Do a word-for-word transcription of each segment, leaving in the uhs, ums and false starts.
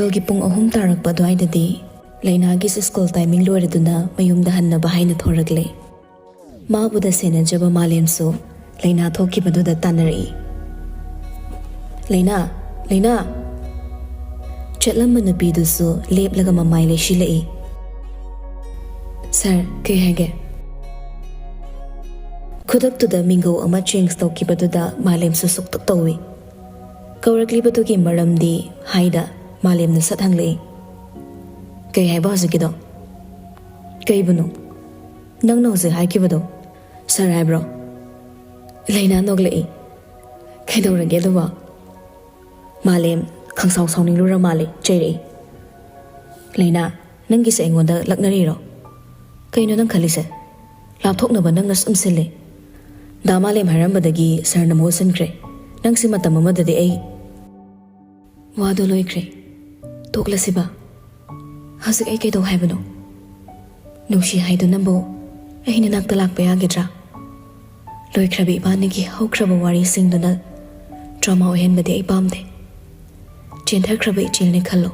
ꯅꯨꯡꯊꯤꯜꯒꯤ ꯄꯨꯡ ꯑꯍꯨꯝ ꯇꯥꯔꯛꯄ ꯑꯗꯨꯋꯥꯏꯗꯗꯤ ꯂꯩꯅꯥꯒꯤꯁꯨ ꯁ꯭ꯀꯨꯜ ꯇꯥꯏꯃꯤꯡ ꯂꯣꯏꯔꯗꯨꯅ ꯃꯌꯨꯝꯗ ꯍꯟꯅꯕ ꯍꯥꯏꯅ ꯊꯣꯔꯛꯂꯦ꯫ ꯃꯥꯕꯨꯗ ꯁꯦꯟꯅꯖꯕ ꯃꯥꯂꯦꯝꯁꯨ ꯂꯩꯅꯥ ꯊꯣꯛꯈꯤꯕꯗꯨꯗ ꯇꯥꯟꯅꯔꯛꯏ꯫ "ꯂꯩꯅꯥ, ꯂꯩꯅꯥ!" ꯆꯠꯂꯝꯕ ꯅꯨꯄꯤꯗꯨꯁꯨ ꯂꯦꯞꯂꯒ ꯃꯃꯥꯏ ꯂꯩꯁꯤꯜꯂꯛꯏ꯫ "ꯁꯥꯔ, ꯀꯩ ꯍꯥꯏꯒꯦ?" ꯈꯨꯗꯛꯇꯨꯗ ꯃꯤꯡꯒꯧ ꯑꯃ ꯆꯦꯟꯖ ꯇꯧꯈꯤꯕꯗꯨꯗ ꯃꯥꯂꯦꯝꯁꯨ ꯁꯨꯛꯇꯛ ꯇꯧꯏ꯫ ꯀꯧꯔꯛꯂꯤꯕꯗꯨꯒꯤ ꯃꯔꯝꯗꯤ ꯍꯥꯏꯗ ꯃꯥꯂꯦꯝꯅ ꯁꯠ ꯍꯪꯂꯛꯏ꯫ "ꯀꯩ ꯍꯥꯏꯕ ꯍꯧꯖꯤꯛꯀꯤꯗꯣ? ꯀꯩꯕꯨꯅꯣ? ꯅꯪꯅ ꯍꯧꯖꯤꯛ ꯍꯥꯏꯈꯤꯕꯗꯣ ꯁꯥꯔ ꯍꯥꯏꯕ꯭ꯔꯣ?" ꯂꯩꯅꯥ ꯅꯣꯛꯂꯛꯏ꯫ "ꯀꯩꯗꯧꯔꯒꯦ ꯑꯗꯨꯕꯣ?" ꯃꯥꯂꯦꯝ ꯈꯪꯁꯥꯎ ꯁꯥꯎꯅꯤꯡꯂꯨꯔ ꯃꯥꯜꯂꯦ, ꯆꯩꯔꯛꯏ꯫ "ꯂꯩꯅꯥ, ꯅꯪꯒꯤꯁꯦ ꯑꯩꯉꯣꯟꯗ ꯂꯛꯅꯔꯤꯔꯣ? ꯀꯩꯅꯣ ꯅꯪ ꯈꯜꯂꯤꯁꯦ? ꯂꯥꯞꯊꯣꯛꯅꯕ ꯅꯪꯅ ꯁꯨꯝ ꯁꯤꯜꯂꯦ꯫ ꯗꯥ ꯃꯥꯂꯦꯝ ꯍꯥꯏꯔꯝꯕꯗꯒꯤ ꯁꯥꯔꯅ ꯃꯍꯨꯠ ꯁꯤꯟꯈ꯭ꯔꯦ꯫ ꯅꯪꯁꯦ ꯃꯇꯝ ꯑꯃꯗꯗꯤ ꯑꯩ..." "ꯋꯥꯗꯣ ꯂꯣꯏꯈ꯭ꯔꯦ꯫ ꯇꯣꯛꯂꯁꯤꯕ꯫ ꯍꯧꯖꯤꯛ ꯑꯩ ꯀꯩꯗꯧ ꯍꯥꯏꯕꯅꯣ? ꯅꯨꯡꯁꯤ ꯍꯥꯏꯗꯨꯅꯕꯨ ꯑꯩ ꯅꯅꯥꯛꯇ ꯂꯥꯛꯄ ꯌꯥꯒꯗ꯭ꯔꯥ? ꯂꯣꯏꯈ꯭ꯔꯕ ꯏꯕꯥꯅꯤꯒꯤ ꯍꯧꯈ꯭ꯔꯕ ꯋꯥꯔꯤꯁꯤꯡꯗꯨꯅ ꯗ꯭ꯔꯃꯥ ꯑꯣꯏꯍꯟꯕꯗꯤ ꯑꯩ ꯄꯥꯝꯗꯦ꯫ ꯆꯦꯟꯊꯈ꯭ꯔꯕ ꯏꯆꯦꯜꯅꯦ ꯈꯜꯂꯣ꯫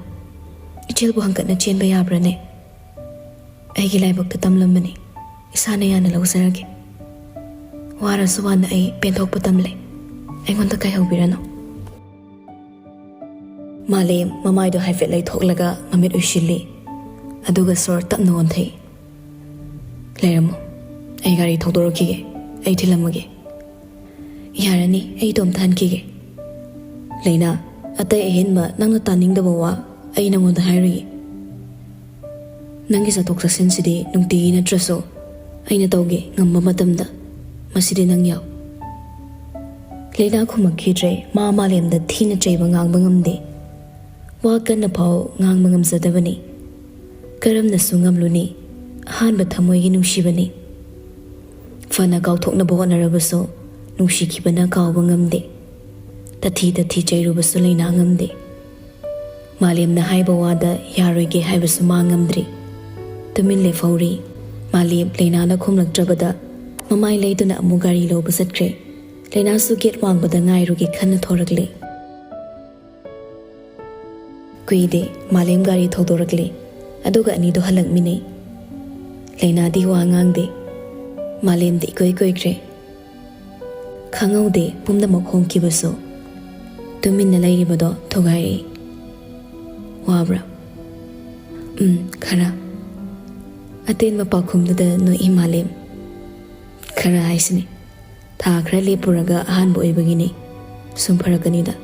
ꯏꯆꯦꯜꯕꯨ ꯍꯪꯀꯠꯅ ꯆꯦꯟꯕ ꯌꯥꯕ꯭ꯔꯥꯅꯦ? ꯑꯩꯒꯤ ꯂꯥꯏꯕꯛꯇ ꯇꯝꯂꯝꯕꯅꯤ꯫ ꯏꯁꯥꯅ ꯌꯥꯅ ꯂꯧꯖꯔꯒꯦ꯫ ꯋꯥꯔꯁꯨ ꯋꯥꯅ ꯑꯩ ꯄꯦꯟꯊꯣꯛꯄ ꯇꯝꯂꯦ꯫ ꯑꯩꯉꯣꯟꯗ ꯀꯥꯏꯍꯧꯕꯤꯔꯅꯨ꯫" ꯃꯥꯂꯦꯝ ꯃꯃꯥꯏꯗꯣ ꯍꯥꯏꯐꯦꯠ ꯂꯩꯊꯣꯛꯂꯒ ꯃꯃꯤꯠ ꯎꯏꯁꯤꯜꯂꯤ꯫ ꯑꯗꯨꯒ ꯁꯣꯔ ꯇꯞꯅ ꯑꯣꯟꯊꯩ꯫ "ꯂꯩꯔꯝꯃꯣ, ꯑꯩ ꯒꯥꯔꯤ ꯊꯧꯗꯣꯔꯛꯈꯤꯒꯦ, ꯑꯩ ꯊꯤꯜꯂꯝꯃꯒꯦ꯫" "ꯌꯥꯔꯅꯤ, ꯑꯩ ꯏꯇꯣꯝꯇ ꯍꯟꯈꯤꯒꯦ꯫" "ꯂꯩꯅꯥ, ꯑꯇꯩ ꯑꯍꯦꯟꯕ ꯅꯪꯅ ꯇꯥꯅꯤꯡꯗꯕ ꯋꯥ ꯑꯩ ꯅꯉꯣꯟꯗ ꯍꯥꯏꯔꯨꯏ꯫ ꯅꯪꯒꯤ ꯆꯠꯊꯣꯛ ꯆꯠꯁꯤꯟꯁꯤꯗꯤ ꯅꯨꯡꯇꯤꯒꯤ ꯅꯠꯇ꯭ꯔꯁꯨ ꯑꯩꯅ ꯇꯧꯒꯦ ꯉꯝꯕ ꯃꯇꯝꯗ꯫ ꯃꯁꯤꯗꯤ ꯅꯪ ꯌꯥꯎ꯫" ꯂꯩꯅꯥ ꯈꯨꯝꯃꯛꯈꯤꯗ꯭ꯔꯦ꯫ ꯃꯥ ꯃꯥꯂꯦꯝꯗ ꯊꯤꯅ ꯆꯩꯕ ꯉꯥꯡꯕ ꯉꯝꯗꯦ꯫ ꯋꯥ ꯀꯟꯅ ꯐꯥꯎ ꯉꯥꯡꯕ ꯉꯝꯖꯗꯕꯅꯤ꯫ ꯀꯔꯝꯅꯁꯨ ꯉꯝꯂꯨꯅꯤ? ꯑꯍꯥꯟꯕ ꯊꯃꯣꯏꯒꯤ ꯅꯨꯡꯁꯤꯕꯅꯤ꯫ ꯐꯅ ꯀꯥꯎꯊꯣꯛꯅꯕ ꯍꯣꯠꯅꯔꯕꯁꯨ ꯅꯨꯡꯁꯤꯈꯤꯕꯅ ꯀꯥꯎꯕ ꯉꯝꯗꯦ꯫ ꯇꯊꯤ ꯇꯊꯤ ꯆꯩꯔꯨꯕꯁꯨ ꯂꯩꯅꯥ ꯉꯝꯗꯦ꯫ ꯃꯥꯂꯦꯝꯅ ꯍꯥꯏꯕ ꯋꯥꯗ ꯌꯥꯔꯣꯏꯒꯦ ꯍꯥꯏꯕꯁꯨ ꯃꯥ ꯉꯝꯗ꯭ꯔꯤ꯫ ꯇꯨꯃꯤꯟ ꯂꯦꯞꯍꯧꯔꯤ꯫ ꯃꯥꯂꯦꯝ ꯂꯩꯅꯥꯅ ꯈꯨꯝꯂꯛꯇ꯭ꯔꯕꯗ ꯃꯃꯥꯏ ꯂꯩꯗꯨꯅ ꯑꯃꯨꯛ ꯒꯥꯔꯤ ꯂꯧꯕ ꯆꯠꯈ꯭ꯔꯦ꯫ ꯂꯩꯅꯥꯁꯨ ꯒꯦꯠ ꯋꯥꯡꯃꯗ ꯉꯥꯏꯔꯨꯒꯦ ꯈꯟꯅ ꯊꯣꯔꯛꯂꯦ꯫ ꯀꯨꯏꯗꯦ, ꯃꯥꯂꯦꯝ ꯒꯥꯔꯤ ꯊꯧꯗꯣꯔꯛꯂꯦ꯫ ꯑꯗꯨꯒ ꯑꯅꯤꯗꯣ ꯍꯜꯂꯛꯃꯤꯟꯅꯩ꯫ ꯂꯩꯅꯥꯗꯤ ꯋꯥ ꯉꯥꯡꯗꯦ꯫ ꯃꯥꯂꯦꯝꯗꯤ ꯏꯀꯣꯏ ꯀꯣꯏꯈ꯭ꯔꯦ꯫ ꯈꯪꯍꯧꯗꯦ ꯄꯨꯝꯅꯃꯛ ꯍꯣꯡꯈꯤꯕꯁꯨ꯫ ꯇꯨꯃꯤꯟꯅ ꯂꯩꯔꯤꯕꯗꯣ ꯊꯨꯒꯥꯏꯔꯛꯏ꯫ "ꯋꯥꯕ꯭ꯔꯥ?" "ꯎꯝ, ꯈꯔ꯫" ꯑꯇꯦꯟꯕ ꯄꯥꯎꯈꯨꯝꯗꯨꯗ ꯅꯣꯛꯏ ꯃꯥꯂꯦꯝ꯫ "ꯈꯔ ꯍꯥꯏꯁꯤꯅꯤ꯫ ꯊꯥ ꯈꯔ ꯂꯦꯞꯄꯨꯔꯒ ꯑꯍꯥꯟꯕ ꯑꯣꯏꯕꯒꯤꯅꯤ꯫ ꯁꯨꯝ ꯐꯔꯛꯀꯅꯤꯗ꯫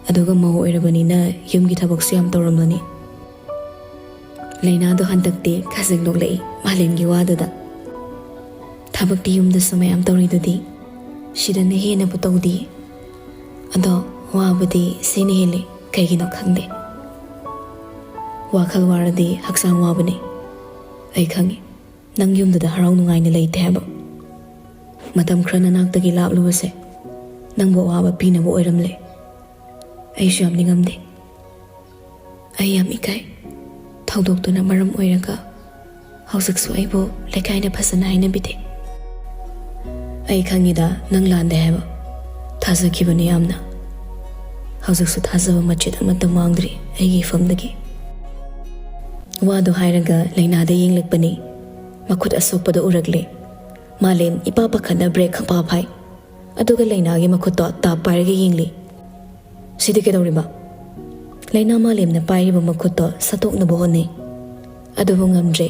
ꯑꯗꯨꯒ ꯃꯧ ꯑꯣꯏꯔꯕꯅꯤꯅ ꯌꯨꯝꯒꯤ ꯊꯕꯛꯁꯨ ꯌꯥꯝ ꯇꯧꯔꯝꯂꯅꯤ꯫" ꯂꯩꯅꯥꯗꯣ ꯍꯟꯗꯛꯇꯤ ꯈꯖꯤꯛ ꯅꯣꯛꯂꯛꯏ ꯃꯥꯂꯦꯝꯒꯤ ꯋꯥꯗꯨꯗ꯫ "ꯊꯕꯛꯇꯤ ꯌꯨꯝꯗꯁꯨ ꯃꯌꯥꯝ ꯇꯧꯔꯤꯗꯨꯗꯤ꯫ ꯁꯤꯗꯅ ꯍꯦꯟꯅꯕꯨ ꯇꯧꯗꯤꯌꯦ꯫ ꯑꯗꯣ ꯋꯥꯕꯗꯤ ꯁꯤꯅ ꯍꯦꯜꯂꯤ, ꯀꯩꯒꯤꯅꯣ ꯈꯪꯗꯦ꯫ ꯋꯥꯈꯜ ꯋꯥꯔꯗꯤ ꯍꯛꯆꯥꯡ ꯋꯥꯕꯅꯦ꯫ ꯑꯩ ꯈꯪꯉꯤ, ꯅꯪ ꯌꯨꯝꯗꯨꯗ ꯍꯔꯥꯎ ꯅꯨꯡꯉꯥꯏꯅ ꯂꯩꯇꯦ ꯍꯥꯏꯕ꯫ ꯃꯇꯝ ꯈꯔ ꯅꯅꯥꯛꯇꯒꯤ ꯂꯥꯞꯂꯨꯕꯁꯦ ꯅꯪꯕꯨ ꯑꯋꯥꯕ ꯄꯤꯅꯕ ꯑꯣꯏꯔꯝꯂꯦ꯫ ꯑꯩꯁꯨ ꯌꯥꯝ ꯅꯤꯡꯉꯝꯗꯦ꯫ ꯑꯩ ꯌꯥꯝ ꯏꯀꯥꯏ꯫ ꯊꯧꯗꯣꯛꯇꯨꯅ ꯃꯔꯝ ꯑꯣꯏꯔꯒ ꯍꯧꯖꯤꯛꯁꯨ ꯑꯩꯕꯨ ꯂꯩꯀꯥꯏꯅ ꯐꯖꯅ ꯍꯥꯏꯅꯕꯤꯗꯦ꯫ ꯑꯩ ꯈꯪꯉꯤꯗ ꯅꯪ ꯂꯥꯟꯗꯦ ꯍꯥꯏꯕ꯫ ꯊꯥꯖꯈꯤꯕꯅꯤ ꯌꯥꯝꯅ꯫ ꯍꯧꯖꯤꯛꯁꯨ ꯊꯥꯖꯕ ꯃꯆꯦꯠ ꯑꯃꯠꯇ ꯃꯥꯡꯗ꯭ꯔꯤ ꯑꯩꯒꯤ ꯏꯐꯝꯗꯒꯤ꯫" ꯋꯥꯗꯣ ꯍꯥꯏꯔꯒ ꯂꯩꯅꯥꯗ ꯌꯦꯡꯂꯛꯄꯅꯤ꯫ ꯃꯈꯨꯠ ꯑꯁꯣꯛꯄꯗꯣ ꯎꯔꯛꯂꯦ꯫ ꯃꯥꯂꯦꯝ ꯏꯄꯥ ꯄꯥꯈꯠꯅ ꯕ꯭ꯔꯦꯛ ꯈꯪꯐꯥ ꯐꯥꯏ꯫ ꯑꯗꯨꯒ ꯂꯩꯅꯥꯒꯤ ꯃꯈꯨꯠꯇꯣ ꯇꯥꯞ ꯄꯥꯏꯔꯒ ꯌꯦꯡꯂꯤ꯫ "ꯁꯤꯗꯤ ꯀꯩꯗꯧꯔꯤꯕ?" ꯂꯩꯅꯥ ꯃꯥꯂꯦꯝꯅ ꯄꯥꯏꯔꯤꯕ ꯃꯈꯨꯠꯇꯣ ꯁꯠꯇꯣꯛꯅꯕ ꯍꯣꯠꯅꯩ꯫ ꯑꯗꯨꯕꯨ ꯉꯝꯗ꯭ꯔꯦ꯫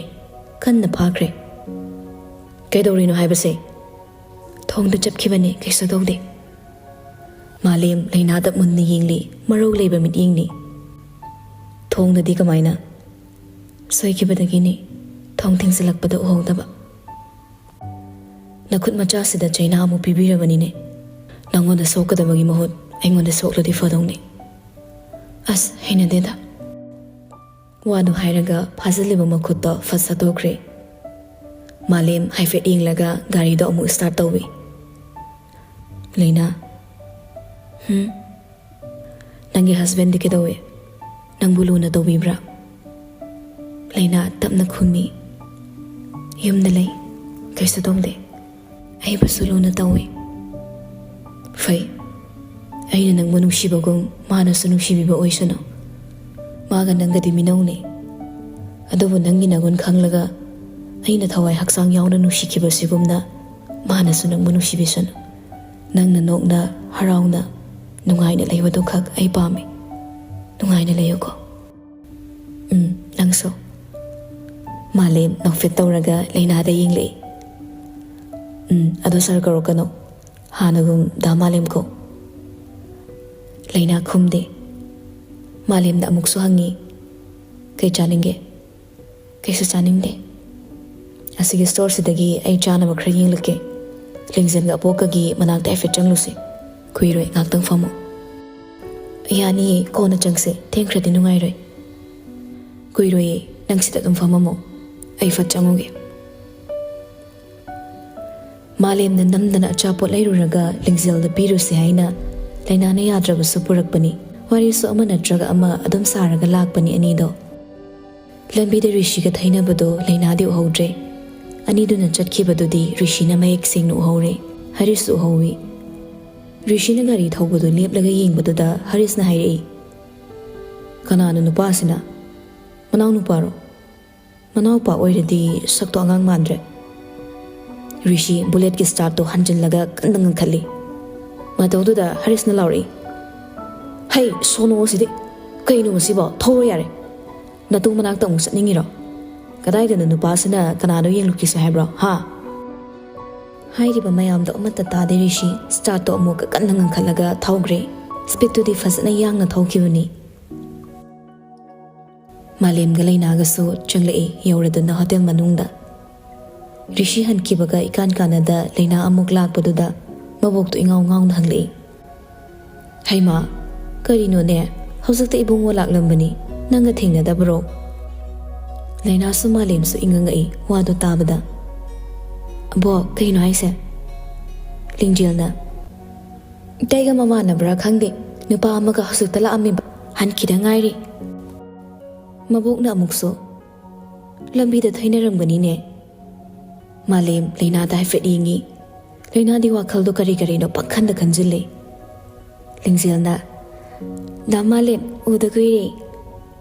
ꯀꯟꯅ ꯐꯥꯈ꯭ꯔꯦ꯫ "ꯀꯩꯗꯧꯔꯤꯅꯣ ꯍꯥꯏꯕꯁꯦ?" "ꯊꯣꯡꯗ ꯆꯞꯈꯤꯕꯅꯦ, ꯀꯩꯁꯨ ꯇꯧꯗꯦ꯫" ꯃꯥꯂꯦꯝ ꯂꯩꯅꯥꯗ ꯃꯨꯟꯅ ꯌꯦꯡꯂꯤ, ꯃꯔꯧ ꯂꯩꯕ ꯃꯤꯠꯌꯦꯡꯅꯤ꯫ "ꯊꯣꯡꯗꯗꯤ ꯀꯃꯥꯏꯅ?" "ꯁꯣꯏꯈꯤꯕꯗꯒꯤꯅꯤ, ꯊꯣꯡ ꯊꯤꯡꯖꯤꯜꯂꯛꯄꯗ ꯎꯍꯧꯗꯕ꯫" "ꯅꯈꯨꯠ ꯃꯆꯥꯁꯤꯗ ꯆꯩꯅꯥ ꯑꯃꯨꯛ ꯄꯤꯕꯤꯔꯕꯅꯤꯅꯦ꯫ ꯅꯪꯉꯣꯟꯗ ꯁꯣꯛꯀꯗꯕꯒꯤ ꯃꯍꯨꯠ ꯑꯩꯉꯣꯟꯗ ꯁꯣꯛꯂꯗꯤ ꯐꯗꯧꯅꯤ꯫ ꯑꯁ, ꯍꯩꯅꯗꯦꯗ꯫" ꯋꯥꯗꯨ ꯍꯥꯏꯔꯒ ꯐꯥꯖꯤꯜꯂꯤꯕ ꯃꯈꯨꯠꯇꯣ ꯐꯠ ꯁꯠꯇꯣꯛꯈ꯭ꯔꯦ꯫ ꯃꯥꯂꯦꯝ ꯍꯥꯏꯐꯦꯠ ꯌꯦꯡꯂꯒ ꯒꯥꯔꯤꯗꯣ ꯑꯃꯨꯛ ꯁ꯭ꯇꯥꯔꯠ ꯇꯧꯏ꯫ ꯂꯩꯅꯥ, "ꯍꯨꯝ? ꯅꯪꯒꯤ ꯍꯁꯕꯦꯟꯗꯤ ꯀꯩꯗꯧꯏ? ꯅꯪꯕꯨ ꯂꯨꯅ ꯇꯧꯕꯤꯕ꯭ꯔꯥ?" ꯂꯩꯅꯥ ꯇꯞꯅ ꯈꯨꯝꯃꯤ, "ꯌꯨꯝꯗ ꯂꯩ, ꯀꯩꯁꯨ ꯇꯧꯗꯦ꯫ ꯑꯩꯕꯨꯁꯨ ꯂꯨꯅ ꯇꯧꯏ꯫" "ꯐꯩ꯫ ꯑꯩꯅ ꯅꯪꯕꯨ ꯅꯨꯡꯁꯤꯕꯒꯨꯝ ꯃꯥꯅꯁꯨ ꯅꯨꯡꯁꯤꯕꯤꯕ ꯑꯣꯏꯁꯅꯨ꯫ ꯃꯥꯒ ꯅꯪꯒꯗꯤ ꯃꯤꯅꯧꯅꯤ꯫ ꯑꯗꯨꯕꯨ ꯅꯪꯒꯤ ꯅꯒꯨꯟ ꯈꯪꯂꯒ ꯑꯩꯅ ꯊꯋꯥꯏ ꯍꯛꯆꯥꯡ ꯌꯥꯎꯅ ꯅꯨꯡꯁꯤꯈꯤꯕꯁꯤꯒꯨꯝꯅ ꯃꯥꯅꯁꯨ ꯅꯪꯕꯨ ꯅꯨꯡꯁꯤꯕꯤꯁꯅꯨ꯫ ꯅꯪꯅ ꯅꯣꯛꯅ ꯍꯔꯥꯎꯅ ꯅꯨꯡꯉꯥꯏꯅ ꯂꯩꯕꯗꯨ ꯈꯛ ꯑꯩ ꯄꯥꯝꯃꯤ꯫ ꯅꯨꯡꯉꯥꯏꯅ ꯂꯩꯌꯨꯀꯣ꯫ ꯎꯝ, ꯅꯪꯁꯨ꯫ ꯃꯥꯂꯦꯝ ꯅꯣꯛꯐꯦꯠ ꯇꯧꯔꯒ ꯂꯩꯅꯥꯗ ꯌꯦꯡꯂꯛꯏ꯫ ꯎꯝ, ꯑꯗꯣ ꯁꯥꯔ ꯀꯧꯔꯛꯀꯅꯣ꯫ ꯍꯥꯟꯅꯒꯨꯝ ꯗꯥ ꯃꯥꯂꯦꯝ ꯀꯧ꯫ ꯂꯩꯅꯥ ꯈꯨꯝꯗꯦ꯫ ꯃꯥꯂꯦꯝꯅ ꯑꯃꯨꯛꯁꯨ ꯍꯪꯉꯤ, "ꯀꯩ ꯆꯥꯅꯤꯡꯒꯦ?" "ꯀꯩꯁꯨ ꯆꯥꯅꯤꯡꯗꯦ꯫ ꯑꯁꯤꯒꯤ ꯁ꯭ꯇꯣꯔꯁꯤꯗꯒꯤ ꯑꯩ ꯆꯥꯅꯕ ꯈꯔ ꯌꯦꯡꯂꯛꯀꯦ꯫ ꯂꯤꯡꯖꯦꯜꯒ ꯑꯄꯣꯛꯀꯒꯤ ꯃꯅꯥꯛꯇ ꯍꯥꯏꯐꯦꯠ ꯆꯪꯂꯨꯁꯦ꯫ ꯀꯨꯏꯔꯣꯏ, ꯉꯥꯛꯇꯪ ꯐꯝꯃꯣ꯫" "ꯌꯥꯅꯤꯌꯦ, ꯀꯣꯟꯅ ꯆꯪꯁꯦ꯫ ꯊꯦꯡꯈ꯭ꯔꯗꯤ ꯅꯨꯡꯉꯥꯏꯔꯣꯏ꯫" "ꯀꯨꯏꯔꯣꯏꯌꯦ, ꯅꯪ ꯁꯤꯗ ꯑꯗꯨꯝ ꯐꯝꯃꯝꯃꯣ꯫ ꯑꯩ ꯐꯠ ꯆꯪꯉꯨꯒꯦ꯫" ꯃꯥꯂꯦꯝꯅ ꯅꯝꯗꯅ ꯑꯆꯥꯄꯣꯠ ꯂꯩꯔꯨꯔꯒ ꯂꯤꯡꯖꯦꯜꯗ ꯄꯤꯔꯨꯁꯦ ꯍꯥꯏꯅ ꯂꯩꯅꯥꯅ ꯌꯥꯗ꯭ꯔꯕꯁꯨ ꯄꯨꯔꯛꯄꯅꯤ꯫ ꯋꯥꯔꯤꯁꯨ ꯑꯃ ꯅꯠꯇ꯭ꯔꯒ ꯑꯃ ꯑꯗꯨꯝ ꯁꯥꯔꯒ ꯂꯥꯛꯄꯅꯤ ꯑꯅꯤꯗꯣ꯫ ꯂꯝꯕꯤꯗ ꯔꯤꯁꯤꯒ ꯊꯩꯅꯕꯗꯣ ꯂꯩꯅꯥꯗꯤ ꯎꯍꯧꯗ꯭ꯔꯦ꯫ ꯑꯅꯤꯗꯨꯅ ꯆꯠꯈꯤꯕꯗꯨꯗꯤ ꯔꯤꯁꯤꯅ ꯃꯌꯦꯛ ꯁꯦꯡꯅ ꯎꯍꯧꯔꯦ꯫ ꯍꯔꯤꯁꯁꯨ ꯎꯍꯧꯏ꯫ ꯔꯤꯁꯤꯅ ꯒꯥꯔꯤ ꯊꯧꯕꯗꯨ ꯂꯦꯞꯂꯒ ꯌꯦꯡꯕꯗꯨꯗ ꯍꯔꯤꯁꯅ ꯍꯥꯏꯔꯛꯏ, "ꯀꯅꯥꯅꯣ ꯅꯨꯄꯥꯁꯤꯅ? ꯃꯅꯥꯎ ꯅꯨꯄꯥꯔꯣ? ꯃꯅꯥꯎꯄꯥ ꯑꯣꯏꯔꯗꯤ ꯁꯛꯇꯣ ꯑꯉꯥꯡ ꯃꯥꯟꯗ꯭ꯔꯦ꯫" ꯔꯤꯁꯤ ꯕꯨꯂꯦꯠꯀꯤ ꯁ꯭ꯇꯥꯔꯠꯇꯣ ꯍꯟꯖꯤꯜꯂꯒ ꯀꯟꯅ ꯉꯪꯈꯠꯂꯤ꯫ ꯃꯇꯧꯗꯨꯗ ꯍꯔꯤꯁꯅ ꯂꯥꯎꯔꯛꯏ, "ꯍꯩ, ꯁꯣꯅꯣ ꯑꯁꯤꯗꯤ! ꯀꯩꯅꯣ ꯃꯁꯤꯕꯣ? ꯊꯧꯔꯣ ꯌꯥꯔꯦ꯫ ꯅꯇꯨ ꯃꯅꯥꯛꯇ ꯑꯃꯨꯛ ꯆꯠꯅꯤꯡꯉꯤꯔꯣ? ꯀꯗꯥꯏꯗꯅꯣ ꯅꯨꯄꯥꯁꯤꯅ ꯀꯅꯥꯅꯣ ꯌꯦꯡꯂꯨꯈꯤꯁꯦ ꯍꯥꯏꯕ꯭ꯔꯣ, ꯍꯥ?" ꯍꯥꯏꯔꯤꯕ ꯃꯌꯥꯝꯗꯣ ꯑꯃꯠꯇ ꯇꯥꯗꯦ ꯔꯤꯁꯤ꯫ ꯁ꯭ꯇꯥꯔꯠꯇꯣ ꯑꯃꯨꯛꯀ ꯀꯟꯅ ꯉꯪꯈꯠꯂꯒ ꯊꯧꯈ꯭ꯔꯦ꯫ ꯁ꯭ꯄꯤꯠꯇꯨꯗꯤ ꯐꯖꯅ ꯌꯥꯡꯅ ꯊꯧꯈꯤꯕꯅꯤ꯫ ꯃꯥꯂꯦꯝꯒ ꯂꯩꯅꯥꯒꯁꯨ ꯆꯪꯂꯛꯏ, ꯌꯧꯔꯗꯨꯅ ꯍꯣꯇꯦꯜ ꯃꯅꯨꯡꯗ꯫ ꯔꯤꯁꯤ ꯍꯟꯈꯤꯕꯒ ꯏꯀꯥꯟ ꯀꯥꯟꯅꯗ ꯂꯩꯅꯥ ꯑꯃꯨꯛ ꯂꯥꯛꯄꯗꯨꯗ ꯃꯕꯣꯛꯇꯣ ꯏꯉꯥꯎ ꯉꯥꯎꯅ ꯍꯪꯂꯛꯏ, "ꯍꯩꯃꯥ, ꯀꯔꯤꯅꯣꯅꯦ? ꯍꯧꯖꯤꯛꯇ ꯏꯕꯨꯡꯉꯣ ꯂꯥꯛꯂꯝꯕꯅꯤ, ꯅꯪꯒ ꯊꯦꯡꯅꯗꯕꯔꯣ?" ꯂꯩꯅꯥꯁꯨ ꯃꯥꯂꯦꯝꯁꯨ ꯏꯉꯛꯉꯛꯏ ꯋꯥꯗꯣ ꯇꯥꯕꯗ꯫ "ꯑꯕꯣꯛ, ꯀꯩꯅꯣ ꯍꯥꯏꯁꯦ?" ꯂꯤꯡꯖꯦꯜꯅ, "ꯏꯇꯩꯒ ꯃꯃꯥꯟꯅꯕ꯭ꯔꯥ ꯈꯪꯗꯦ, ꯅꯨꯄꯥ ꯑꯃꯒ ꯍꯧꯖꯤꯛꯇ ꯂꯥꯛꯑꯝꯃꯤꯕ, ꯍꯟꯈꯤꯗ ꯉꯥꯏꯔꯤ꯫" ꯃꯕꯣꯛꯅ ꯑꯃꯨꯛꯁꯨ, "ꯂꯝꯕꯤꯗ ꯊꯩꯅꯔꯝꯒꯅꯤꯅꯦ꯫" ꯃꯥꯂꯦꯝ ꯂꯩꯅꯥꯗ ꯍꯥꯏꯐꯦꯠ ꯌꯦꯡꯉꯤ꯫ ꯂꯩꯅꯥꯗꯤ ꯋꯥꯈꯜꯗꯣ ꯀꯔꯤ ꯀꯔꯤꯅꯣ ꯄꯪꯈꯟꯗ ꯈꯟꯖꯤꯜꯂꯤ꯫ ꯂꯤꯡꯖꯦꯜꯅ, "ꯗꯥ ꯃꯥꯂꯦꯝ, ꯎꯗ ꯀꯨꯏꯔꯦ꯫"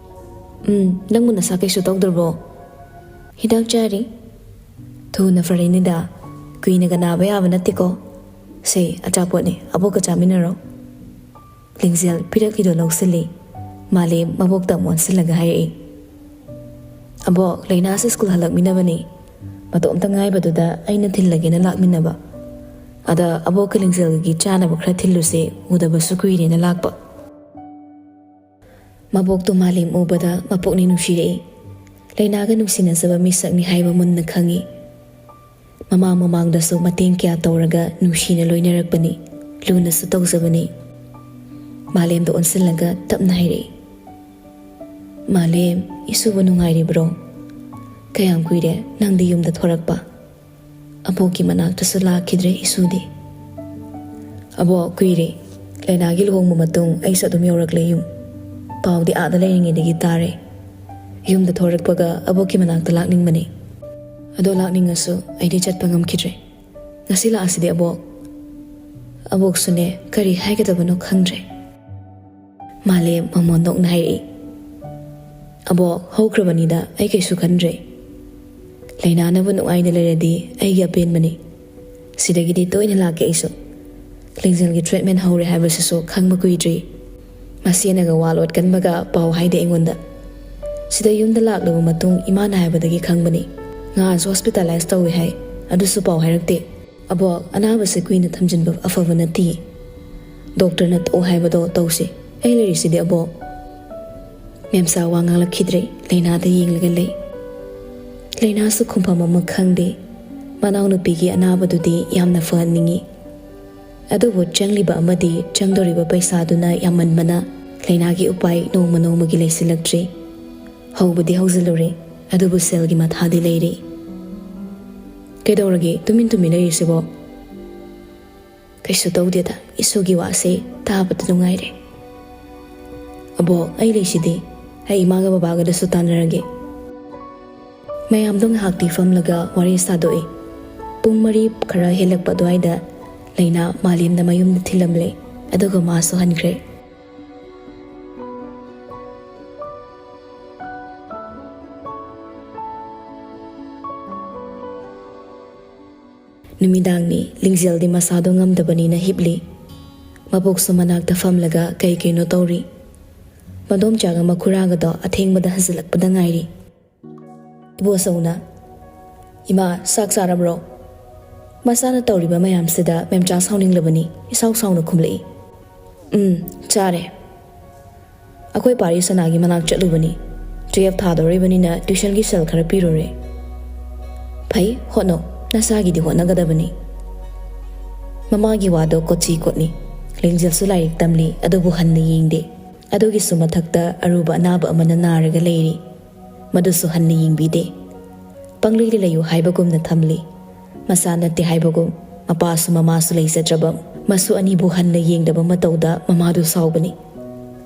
"ꯎꯝ, ꯅꯪꯕꯨ ꯅꯁꯥ ꯀꯩꯁꯨ ꯇꯧꯗ꯭ꯔꯕꯣ?" "ꯍꯤꯗꯥꯛ ꯆꯥꯔꯤ꯫" "ꯊꯨꯅ ꯐꯔꯦꯅꯤꯗ, ꯀꯨꯏꯅꯒ ꯅꯥꯕ ꯌꯥꯕ ꯅꯠꯇꯦꯀꯣ꯫ ꯁꯦ, ꯑꯆꯥꯄꯣꯠꯅꯤ, ꯑꯕꯣꯛꯀ ꯆꯥꯃꯤꯟꯅꯔꯣ꯫" ꯂꯤꯡꯖꯦꯜ ꯄꯤꯔꯛꯂꯤꯗꯣ ꯂꯧꯁꯤꯜꯂꯤ꯫ ꯃꯥꯂꯦꯝ ꯃꯕꯣꯛꯇ ꯑꯃꯨꯛ ꯑꯣꯟꯁꯤꯜꯂꯒ ꯍꯥꯏꯔꯛꯏ, "ꯑꯕꯣꯛ, ꯂꯩꯅꯥꯁꯦ ꯁ꯭ꯀꯨꯜ ꯍꯜꯂꯛꯃꯤꯟꯅꯕꯅꯤ꯫ ꯃꯇꯣꯝꯇ ꯉꯥꯏꯕꯗꯨꯗ ꯑꯩꯅ ꯊꯤꯜꯂꯒꯦꯅ ꯂꯥꯛꯃꯤꯟꯅꯕ꯫ ꯑꯗ ꯑꯕꯣꯛꯀ ꯂꯤꯡꯖꯦꯜꯒꯤ ꯆꯥꯅꯕ ꯈꯔ ꯊꯤꯜꯂꯨꯁꯦ, ꯎꯗꯕꯁꯨ ꯀꯨꯏꯔꯦꯅ ꯂꯥꯛꯄ꯫" ꯃꯕꯣꯛꯇꯨ ꯃꯥꯂꯦꯝ ꯎꯕꯗ ꯃꯄꯨꯛꯅꯤꯡ ꯅꯨꯡꯁꯤꯔꯛꯏ꯫ ꯂꯩꯅꯥꯒ ꯅꯨꯡꯁꯤꯅꯖꯕ ꯃꯤꯁꯛꯅꯤ ꯍꯥꯏꯕ ꯃꯨꯟꯅ ꯈꯪꯏ꯫ ꯃꯃꯥꯡ ꯃꯃꯥꯡꯗꯁꯨ ꯃꯇꯦꯡ ꯀꯌꯥ ꯇꯧꯔꯒ ꯅꯨꯡꯁꯤꯅ ꯂꯣꯏꯅꯔꯛꯄꯅꯤ, ꯂꯨꯅꯁꯨ ꯇꯧꯖꯕꯅꯤ꯫ ꯃꯥꯂꯦꯝꯗ ꯑꯣꯟꯁꯤꯜꯂꯒ ꯇꯞꯅ ꯍꯥꯏꯔꯛꯏ, "ꯃꯥꯂꯦꯝ, ꯏꯁꯨꯕꯨ ꯅꯨꯡꯉꯥꯏꯔꯤꯕ꯭ꯔꯣ? ꯀꯌꯥꯝ ꯀꯨꯏꯔꯦ ꯅꯪꯗꯤ ꯌꯨꯝꯗ ꯊꯣꯔꯛꯄ?" ꯑꯕꯣꯛꯀꯤ ꯃꯅꯥꯛꯇꯁꯨ ꯂꯥꯛꯈꯤꯗ꯭ꯔꯦ ꯏꯁꯨꯗꯤ꯫ "ꯑꯕꯣꯛ, ꯀꯨꯏꯔꯦ꯫ ꯂꯩꯅꯥꯒꯤ ꯂꯨꯍꯣꯡꯕ ꯃꯇꯨꯡ ꯑꯩꯁꯨ ꯑꯗꯨꯝ ꯌꯧꯔꯛꯂꯦ ꯌꯨꯝ꯫ ꯄꯥꯎꯗꯤ ꯑꯥꯗ ꯂꯩꯔꯤꯉꯩꯗꯒꯤ ꯇꯥꯔꯦ꯫ ꯌꯨꯝꯗ ꯊꯣꯔꯛꯄꯒ ꯑꯕꯣꯛꯀꯤ ꯃꯅꯥꯛꯇ ꯂꯥꯛꯅꯤꯡꯕꯅꯤ꯫ ꯑꯗꯣ ꯂꯥꯛꯅꯤꯡꯉꯁꯨ ꯑꯩꯗꯤ ꯆꯠꯄ ꯉꯝꯈꯤꯗ꯭ꯔꯦ꯫ ꯉꯁꯤ ꯂꯥꯛꯑꯁꯤꯗꯤ ꯑꯕꯣꯛ꯫" ꯑꯕꯣꯛꯁꯨꯅꯦ, ꯀꯔꯤ ꯍꯥꯏꯒꯗꯕꯅꯣ ꯈꯪꯗ꯭ꯔꯦ꯫ ꯃꯥꯂꯦꯝ ꯃꯃꯣꯟ ꯅꯣꯛꯅ ꯍꯥꯏꯔꯛꯏ, "ꯑꯕꯣꯛ, ꯍꯧꯈ꯭ꯔꯕꯅꯤꯗ, ꯑꯩ ꯀꯩꯁꯨ ꯈꯟꯗ꯭ꯔꯦ꯫ ꯂꯩꯅꯥꯅꯕꯨ ꯅꯨꯡꯉꯥꯏꯅ ꯂꯩꯔꯗꯤ ꯑꯩꯒꯤ ꯑꯄꯦꯟꯕꯅꯤ꯫ ꯁꯤꯗꯒꯤꯗꯤ ꯇꯣꯏꯅ ꯂꯥꯛꯀꯦ ꯑꯩꯁꯨ꯫ ꯂꯤꯡꯖꯦꯜꯒꯤ treatment ꯍꯧꯔꯦ ꯍꯥꯏꯕꯁꯤꯁꯨ ꯈꯪꯕ ꯀꯨꯏꯗ꯭ꯔꯤ꯫ ꯃꯁꯦꯟꯅꯒ ꯋꯥ ꯂꯣꯠꯀꯟꯕꯒ ꯄꯥꯎ ꯍꯥꯏꯗꯦ ꯑꯩꯉꯣꯟꯗ꯫ ꯁꯤꯗ ꯌꯨꯝꯗ ꯂꯥꯛꯂꯕ ꯃꯇꯨꯡ ꯏꯃꯥꯅ ꯍꯥꯏꯕꯗꯒꯤ ꯈꯪꯕꯅꯤ꯫ ꯉꯍꯥꯟꯁꯨ hospitalize ꯇꯧꯏ ꯍꯥꯏ, ꯑꯗꯨꯁꯨ ꯄꯥꯎ ꯍꯥꯏꯔꯛꯇꯦ꯫ ꯑꯕꯣꯛ, ꯑꯅꯥꯕꯁꯦ ꯀꯨꯏꯅ ꯊꯝꯖꯤꯟꯕ ꯑꯐꯕ ꯅꯠꯇꯦ꯫ ꯗꯣꯛꯇꯔꯅ ꯇꯧ ꯍꯥꯏꯕꯗꯣ ꯇꯧꯁꯤ꯫ ꯑꯩ ꯂꯩꯔꯤꯁꯤꯗꯤ ꯑꯕꯣꯛ꯫" ꯃꯦꯝꯆꯥ ꯋꯥ ꯉꯥꯡꯂꯛꯈꯤꯗ꯭ꯔꯦ, ꯂꯩꯅꯥꯗ ꯌꯦꯡꯂꯒ ꯂꯩ꯫ ꯂꯩꯅꯥꯁꯨ ꯈꯨꯝꯐꯝ ꯑꯃ ꯈꯪꯗꯦ꯫ ꯃꯅꯥꯎꯅꯨꯄꯤꯒꯤ ꯑꯅꯥꯕꯗꯨꯗꯤ ꯌꯥꯝꯅ ꯐꯍꯟꯅꯤꯡꯏ꯫ ꯑꯗꯨꯕꯨ ꯆꯪꯂꯤꯕ ꯑꯃꯗꯤ ꯆꯪꯗꯧꯔꯤꯕ ꯄꯩꯁꯥꯗꯨꯅ ꯌꯥꯝꯃꯟꯕꯅ ꯂꯩꯅꯥꯒꯤ ꯎꯄꯥꯏ ꯅꯣꯡꯃ ꯅꯣꯡꯃꯒꯤ ꯂꯩꯁꯤꯜꯂꯛꯇ꯭ꯔꯦ꯫ ꯍꯧꯕꯗꯤ ꯍꯧꯖꯤꯜꯂꯨꯔꯦ, ꯑꯗꯨꯕꯨ ꯁꯦꯜꯒꯤ ꯃꯊꯥꯗꯤ ꯂꯩꯔꯤ꯫ "ꯀꯩꯗꯧꯔꯒꯦ ꯇꯨꯃꯤꯟ ꯇꯨꯃꯤꯟ ꯂꯩꯔꯤꯁꯤꯕꯣ?" "ꯀꯩꯁꯨ ꯇꯧꯗꯦꯗ, ꯏꯁꯨꯒꯤ ꯋꯥꯁꯦ ꯇꯥꯕꯗ ꯅꯨꯡꯉꯥꯏꯔꯦ꯫" "ꯑꯕꯣꯛ, ꯑꯩ ꯂꯩꯁꯤꯗꯤ, ꯑꯩ ꯏꯃꯥꯒ ꯕꯕꯥꯒꯗꯁꯨ ꯇꯥꯟꯅꯔꯒꯦ꯫" ꯃꯌꯥꯝꯗꯣ ꯉꯥꯏꯍꯥꯛꯇꯤ ꯐꯝꯂꯒ ꯋꯥꯔꯤ ꯁꯥꯗꯣꯛꯏ꯫ ꯄꯨꯡ ꯃꯔꯤ ꯈꯔ ꯍꯦꯜꯂꯛꯄ ꯑꯗꯨꯋꯥꯏꯗ ꯂꯩꯅꯥ ꯃꯥꯂꯦꯝꯗ ꯃꯌꯨꯝꯗ ꯊꯤꯜꯂꯝꯂꯦ, ꯑꯗꯨꯒ ꯃꯥꯁꯨ ꯍꯟꯈ꯭ꯔꯦ꯫ ꯅꯨꯃꯤꯗꯥꯡꯅꯤ꯫ ꯂꯤꯡꯖꯦꯜꯗꯤ ꯃꯁꯥꯗꯣ ꯉꯝꯗꯕꯅꯤꯅ ꯍꯤꯞꯂꯤ꯫ ꯃꯕꯣꯛꯁꯨ ꯃꯅꯥꯛꯇ ꯐꯝꯂꯒ ꯀꯩ ꯀꯩꯅꯣ ꯇꯧꯔꯤ꯫ ꯃꯗꯣꯝꯆꯥꯒ ꯃꯈꯨꯔꯥꯒꯗꯣ ꯑꯊꯦꯡꯕꯗ ꯍꯟꯖꯤꯜꯂꯛꯄꯗ ꯉꯥꯏꯔꯤ꯫ ꯏꯕꯣꯆꯧꯅ, "ꯏꯃꯥ, ꯆꯥꯛ ꯆꯥꯔꯕ꯭ꯔꯣ?" ꯃꯆꯥꯅ ꯇꯧꯔꯤꯕ ꯃꯌꯥꯝꯁꯤꯗ ꯃꯦꯝꯆꯥ ꯁꯥꯎꯅꯤꯡꯂꯕꯅꯤ꯫ ꯏꯁꯥꯎ ꯁꯥꯎꯅ ꯈꯨꯝꯂꯛꯏ, "ꯎꯝ, ꯆꯥꯔꯦ꯫ ꯑꯩꯈꯣꯏ ꯄꯥꯔꯤ ꯁꯅꯥꯒꯤ ꯃꯅꯥꯛ ꯆꯠꯂꯨꯕꯅꯤ꯫ ꯇꯨꯌꯦꯜꯐ ꯊꯥꯗꯧꯔꯤꯕꯅꯤꯅ ꯇ꯭ꯌꯨꯁꯟꯒꯤ ꯁꯦꯜ ꯈꯔ ꯄꯤꯔꯨꯔꯦ꯫" "ꯐꯩ, ꯍꯣꯠꯅꯧ꯫ ꯅꯁꯥꯒꯤꯗꯤ ꯍꯣꯠꯅꯒꯗꯕꯅꯤ꯫" ꯃꯃꯥꯒꯤ ꯋꯥꯗꯣ ꯀꯣꯆꯤ ꯀꯣꯠꯅꯤ꯫ ꯂꯤꯡꯖꯦꯜꯁꯨ ꯂꯥꯏꯔꯤꯛ ꯇꯝꯂꯤ, ꯑꯗꯨꯕꯨ ꯍꯟꯅ ꯌꯦꯡꯗꯦ꯫ ꯑꯗꯨꯒꯤꯁꯨ ꯃꯊꯛꯇ ꯑꯔꯨꯕ ꯑꯅꯥꯕ ꯑꯃꯅ ꯅꯥꯔꯒ ꯂꯩꯔꯤ꯫ ꯃꯗꯨꯁꯨ ꯍꯟꯅ ꯌꯦꯡꯕꯤꯗꯦ꯫ ꯄꯪꯂꯩꯗ ꯂꯩꯌꯨ ꯍꯥꯏꯕꯒꯨꯝꯅ ꯊꯝꯂꯤ꯫ ꯃꯆꯥ ꯅꯠꯇꯦ ꯍꯥꯏꯕꯒꯨꯝ, ꯃꯄꯥꯁꯨ ꯃꯃꯥꯁꯨ ꯂꯩꯖꯗ꯭ꯔꯕ ꯃꯁꯨ ꯑꯅꯤꯕꯨ ꯍꯟꯅ ꯌꯦꯡꯗꯕ ꯃꯇꯧꯗ ꯃꯃꯥꯗꯨ ꯁꯥꯎꯕꯅꯤ꯫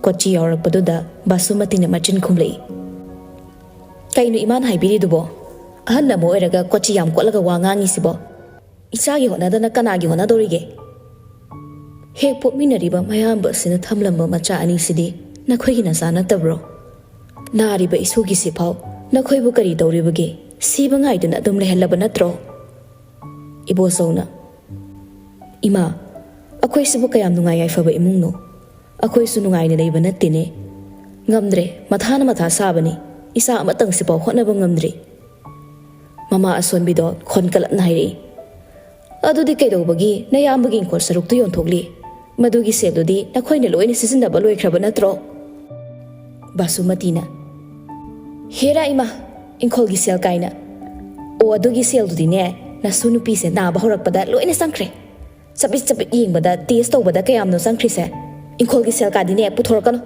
ꯀꯣꯆꯤ ꯌꯥꯎꯔꯛꯄꯗꯨꯗ ꯕꯥꯁꯨꯃꯇꯤꯅ ꯃꯆꯤꯟ ꯈꯨꯝꯂꯛꯏ, "ꯀꯩꯅꯣ ꯏꯃꯥꯅ ꯍꯥꯏꯕꯤꯔꯤꯗꯨꯕꯣ? ꯑꯍꯟ ꯑꯃ ꯑꯣꯏꯔꯒ ꯀꯣꯆꯤ ꯌꯥꯝ ꯀꯣꯠꯂꯒ ꯋꯥ ꯉꯥꯡꯉꯤꯁꯤꯕꯣ? ꯏꯆꯥꯒꯤ ꯍꯣꯠꯅꯗꯅ ꯀꯅꯥꯒꯤ ꯍꯣꯠꯅꯗꯧꯔꯤꯒꯦ? ꯍꯦꯛ ꯄꯣꯛꯃꯤꯟꯅꯔꯤꯕ ꯃꯌꯥꯝꯕ ꯑꯁꯤꯅ ꯊꯝꯂꯝꯕ ꯃꯆꯥ ꯑꯅꯤꯁꯤꯗꯤ ꯅꯈꯣꯏꯒꯤ ꯅꯆꯥ ꯅꯠꯇꯕ꯭ꯔꯣ? ꯅꯥꯔꯤꯕ ꯏꯁꯨꯒꯤꯁꯤꯐꯥꯎ ꯅꯈꯣꯏꯕꯨ ꯀꯔꯤ ꯇꯧꯔꯤꯕꯒꯦ? ꯁꯤꯕ ꯉꯥꯏꯗꯨꯅ ꯑꯗꯨꯝ ꯂꯩꯍꯜꯂꯕ ꯅꯠꯇ꯭ꯔꯣ?" ꯏꯕꯣꯆꯧꯅ, "ꯏꯃꯥ, ꯑꯩꯈꯣꯏꯁꯤꯕꯨ ꯀꯌꯥꯝ ꯅꯨꯡꯉꯥꯏ ꯌꯥꯏꯐꯕ ꯏꯃꯨꯡꯅꯣ? ꯑꯩꯈꯣꯏꯁꯨ ꯅꯨꯡꯉꯥꯏꯅ ꯂꯩꯕ ꯅꯠꯇꯦꯅꯦ꯫ ꯉꯝꯗ꯭ꯔꯦ, ꯃꯊꯥꯅ ꯃꯊꯥ ꯁꯥꯕꯅꯤ꯫ ꯏꯆꯥ ꯑꯃꯇꯪꯁꯤꯐꯥꯎ ꯍꯣꯠꯅꯕ ꯉꯝꯗ꯭ꯔꯤ꯫" ꯃꯃꯥ ꯑꯁꯣꯟꯕꯤꯗꯣ ꯈꯣꯟ ꯀꯂꯞꯅ ꯍꯥꯏꯔꯛꯏ, "ꯑꯗꯨꯗꯤ ꯀꯩꯗꯧꯕꯒꯤ ꯅꯌꯥꯝꯕꯒꯤ ꯏꯪꯈꯣꯜ ꯁꯔꯨꯛꯇꯨ ꯌꯣꯟꯊꯣꯛꯂꯤ? ꯃꯗꯨꯒꯤ ꯁꯦꯜꯗꯨꯗꯤ ꯅꯈꯣꯏꯅ ꯂꯣꯏꯅ ꯁꯤꯖꯤꯟꯅꯕ ꯂꯣꯏꯈ꯭ꯔꯕ ꯅꯠꯇ꯭ꯔꯣ?" ꯕꯥꯁꯨꯃꯇꯤꯅ, "ꯍꯦꯔꯥ ꯏꯃꯥ, ꯏꯪꯈꯣꯜꯒꯤ ꯁꯦꯜ ꯀꯥꯏꯅ꯫ ꯑꯣ, ꯑꯗꯨꯒꯤ ꯁꯦꯜꯗꯨꯗꯤꯅꯦ, ꯅꯁꯨ ꯅꯨꯄꯤꯁꯦ ꯅꯥꯕ ꯍꯧꯔꯛꯄꯗ ꯂꯣꯏꯅ ꯆꯪꯈ꯭ꯔꯦ꯫ ꯆꯕꯤꯠ ꯆꯕꯤꯠ ꯌꯦꯡꯕꯗ, ꯇꯦꯁ ꯇꯧꯕꯗ ꯀꯌꯥꯝꯅꯣ ꯆꯪꯈ꯭ꯔꯤꯁꯦ? ꯏꯪꯈꯣꯜꯒꯤ ꯁꯦꯜ ꯀꯥꯗꯤꯅꯦ ꯄꯨꯊꯣꯔꯛꯀꯅꯨ꯫"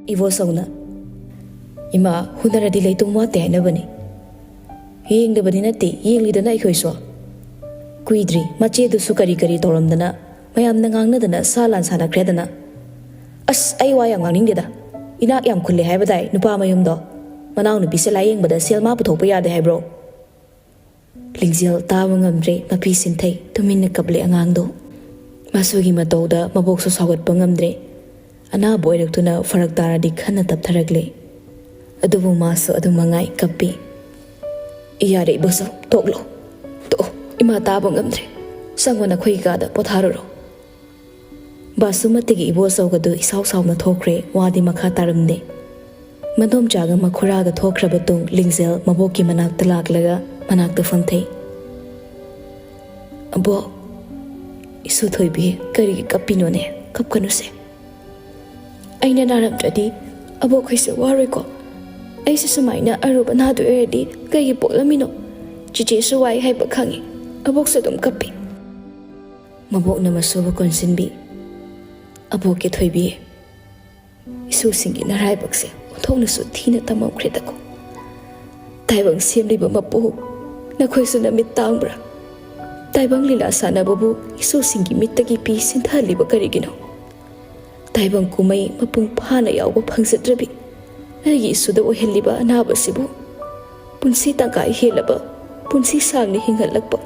ꯏꯕꯣꯆꯧꯅ, "ꯏꯃꯥ, ꯍꯨꯟꯅꯔꯗꯤ ꯂꯩꯇꯨꯝ ꯋꯥꯠꯇꯦ ꯍꯥꯏꯅꯕꯅꯤ꯫ ꯌꯦꯡꯗꯕꯗꯤ ꯅꯠꯇꯦ, ꯌꯦꯡꯂꯤꯗꯅ ꯑꯩꯈꯣꯏꯁꯨ꯫ ꯀꯨꯏꯗ꯭ꯔꯤ ꯃꯆꯦꯗꯨꯁꯨ ꯀꯔꯤ ꯀꯔꯤ ꯇꯧꯔꯝꯗꯅ ꯃꯌꯥꯝꯅ ꯉꯥꯡꯅꯗꯅ ꯁꯥ ꯂꯥꯟ ꯁꯥꯟꯅꯈ꯭ꯔꯦꯗꯅ꯫ ꯑꯁ, ꯑꯩ ꯋꯥ ꯌꯥꯝ ꯉꯥꯡꯅꯤꯡꯗꯦꯗ꯫ ꯏꯅꯥꯛ ꯌꯥꯝ ꯈꯨꯜꯂꯦ ꯍꯥꯏꯕꯗꯥꯏ ꯅꯨꯄꯥ ꯃꯌꯨꯝꯗꯣ? ꯃꯅꯥꯎꯅꯨꯄꯤꯁꯦ ꯂꯥꯌꯦꯡꯕꯗ ꯁꯦꯜ ꯃꯥ ꯄꯨꯊꯣꯛꯄ ꯌꯥꯗꯦ ꯍꯥꯏꯕ꯭ꯔꯣ?" ꯂꯤꯡꯖꯦꯜ ꯇꯥꯕ ꯉꯝꯗ꯭ꯔꯦ, ꯃꯄꯤ ꯁꯤꯟꯊꯩ, ꯇꯨꯃꯤꯟꯅ ꯀꯞꯂꯦ ꯑꯉꯥꯡꯗꯣ꯫ ꯃꯁꯨꯒꯤ ꯃꯇꯧꯗ ꯃꯕꯣꯛꯁꯨ ꯁꯥꯎꯒꯠꯄ ꯉꯝꯗ꯭ꯔꯦ꯫ ꯑꯅꯥꯕ ꯑꯣꯏꯔꯛꯇꯨꯅ ꯐꯔꯛ ꯇꯥꯔꯗꯤ ꯈꯟꯅ ꯇꯞꯊꯔꯛꯂꯦ꯫ ꯑꯗꯨꯕꯨ ꯃꯥꯁꯨ ꯑꯗꯨꯝ ꯃꯉꯥꯏ ꯀꯞꯄꯤ꯫ "ꯌꯥꯔꯦ ꯏꯕꯣꯆꯧ, ꯇꯣꯛꯂꯣ, ꯇꯣꯛꯑꯣ, "ꯏꯃꯥ, ꯇꯥꯕ ꯉꯝꯗ꯭ꯔꯦ꯫ ꯆꯪꯉꯣ, ꯅꯈꯣꯏꯒꯤ ꯀꯥꯗ ꯄꯣꯊꯥꯔꯨꯔꯣ꯫" ꯕꯥꯁꯨꯃꯇꯤꯒꯤ ꯏꯕꯣꯆꯧꯒꯗꯨ ꯏꯁꯥꯎ ꯁꯥꯎꯅ ꯊꯣꯛꯈ꯭ꯔꯦ꯫ ꯋꯥꯗꯤ ꯃꯈꯥ ꯇꯥꯔꯝꯗꯦ꯫ ꯃꯗꯣꯝꯆꯥꯒ ꯃꯈꯨꯔꯥꯒ ꯊꯣꯛꯈ꯭ꯔꯕ ꯇꯨꯡ, ꯂꯤꯡꯖꯦꯜ ꯃꯕꯣꯛꯀꯤ ꯃꯅꯥꯛꯇ ꯂꯥꯛꯂꯒ ꯃꯅꯥꯛꯇ ꯐꯝꯊꯩ꯫ "ꯑꯕꯣꯛ, ꯏꯁꯨ ꯊꯣꯏꯕꯤ, ꯀꯔꯤꯒꯤ ꯀꯞꯄꯤꯅꯣꯅꯦ? ꯀꯞꯀꯅꯨꯁꯦ꯫ ꯑꯩꯅ ꯅꯥꯔꯝꯗ꯭ꯔꯗꯤ ꯑꯕꯣꯛ ꯍꯣꯏꯁꯨ ꯋꯥꯔꯣꯏꯀꯣ꯫ ꯑꯩꯁꯨ ꯁꯨꯃꯥꯏꯅ ꯑꯔꯨꯕ ꯅꯥꯗꯣꯏ ꯑꯣꯏꯔꯗꯤ ꯀꯩꯒꯤ ꯄꯣꯛꯂꯝꯃꯤꯅꯣ? ꯆꯤꯆꯦꯁꯨ ꯋꯥꯏ ꯍꯥꯏꯕ ꯈꯪꯉꯤ꯫ ꯑꯕꯣꯛꯁꯨ ꯑꯗꯨꯝ ꯀꯞꯄꯤ꯫" ꯃꯕꯣꯛꯅ ꯃꯁꯨꯕꯨ ꯀꯣꯟꯁꯤꯟꯕꯤ꯫ "ꯑꯕꯣꯛꯀꯤ ꯊꯣꯏꯕꯤ, ꯏꯁꯨꯁꯤꯡꯒꯤ ꯅꯔꯥꯏꯕꯛꯁꯦ ꯑꯣꯟꯊꯣꯛꯅꯁꯨ ꯊꯤꯅ ꯇꯝꯃꯝꯈ꯭ꯔꯦꯗꯀꯣ꯫ ꯇꯥꯏꯕꯪ ꯁꯦꯝꯂꯤꯕ ꯃꯄꯨ, ꯅꯈꯣꯏꯁꯨ ꯅꯃꯤꯠ ꯇꯥꯡꯕ꯭ꯔꯥ? ꯇꯥꯏꯕꯪ ꯂꯤꯂꯥ ꯁꯥꯟꯅꯕꯕꯨ ꯏꯁꯨꯁꯤꯡꯒꯤ ꯃꯤꯠꯇꯒꯤ ꯄꯤ ꯁꯤꯟꯊꯍꯜꯂꯤꯕ ꯀꯔꯤꯒꯤꯅꯣ? ꯇꯥꯏꯕꯪ ꯀꯨꯝꯍꯩ ꯃꯄꯨꯡ ꯐꯥꯅ ꯌꯥꯎꯕ ꯐꯪꯖꯗ꯭ꯔꯕꯤ ꯑꯩꯒꯤ ꯏꯁꯨꯗ ꯑꯣꯏꯍꯜꯂꯤꯕ ꯑꯅꯥꯕꯁꯤꯕꯨ ꯄꯨꯟꯁꯤ ꯇꯪꯈꯥꯏ ꯍꯦꯜꯂꯕ ꯄꯨꯟꯁꯤ ꯁꯥꯡꯅ ꯍꯤꯡꯍꯜꯂꯛꯄ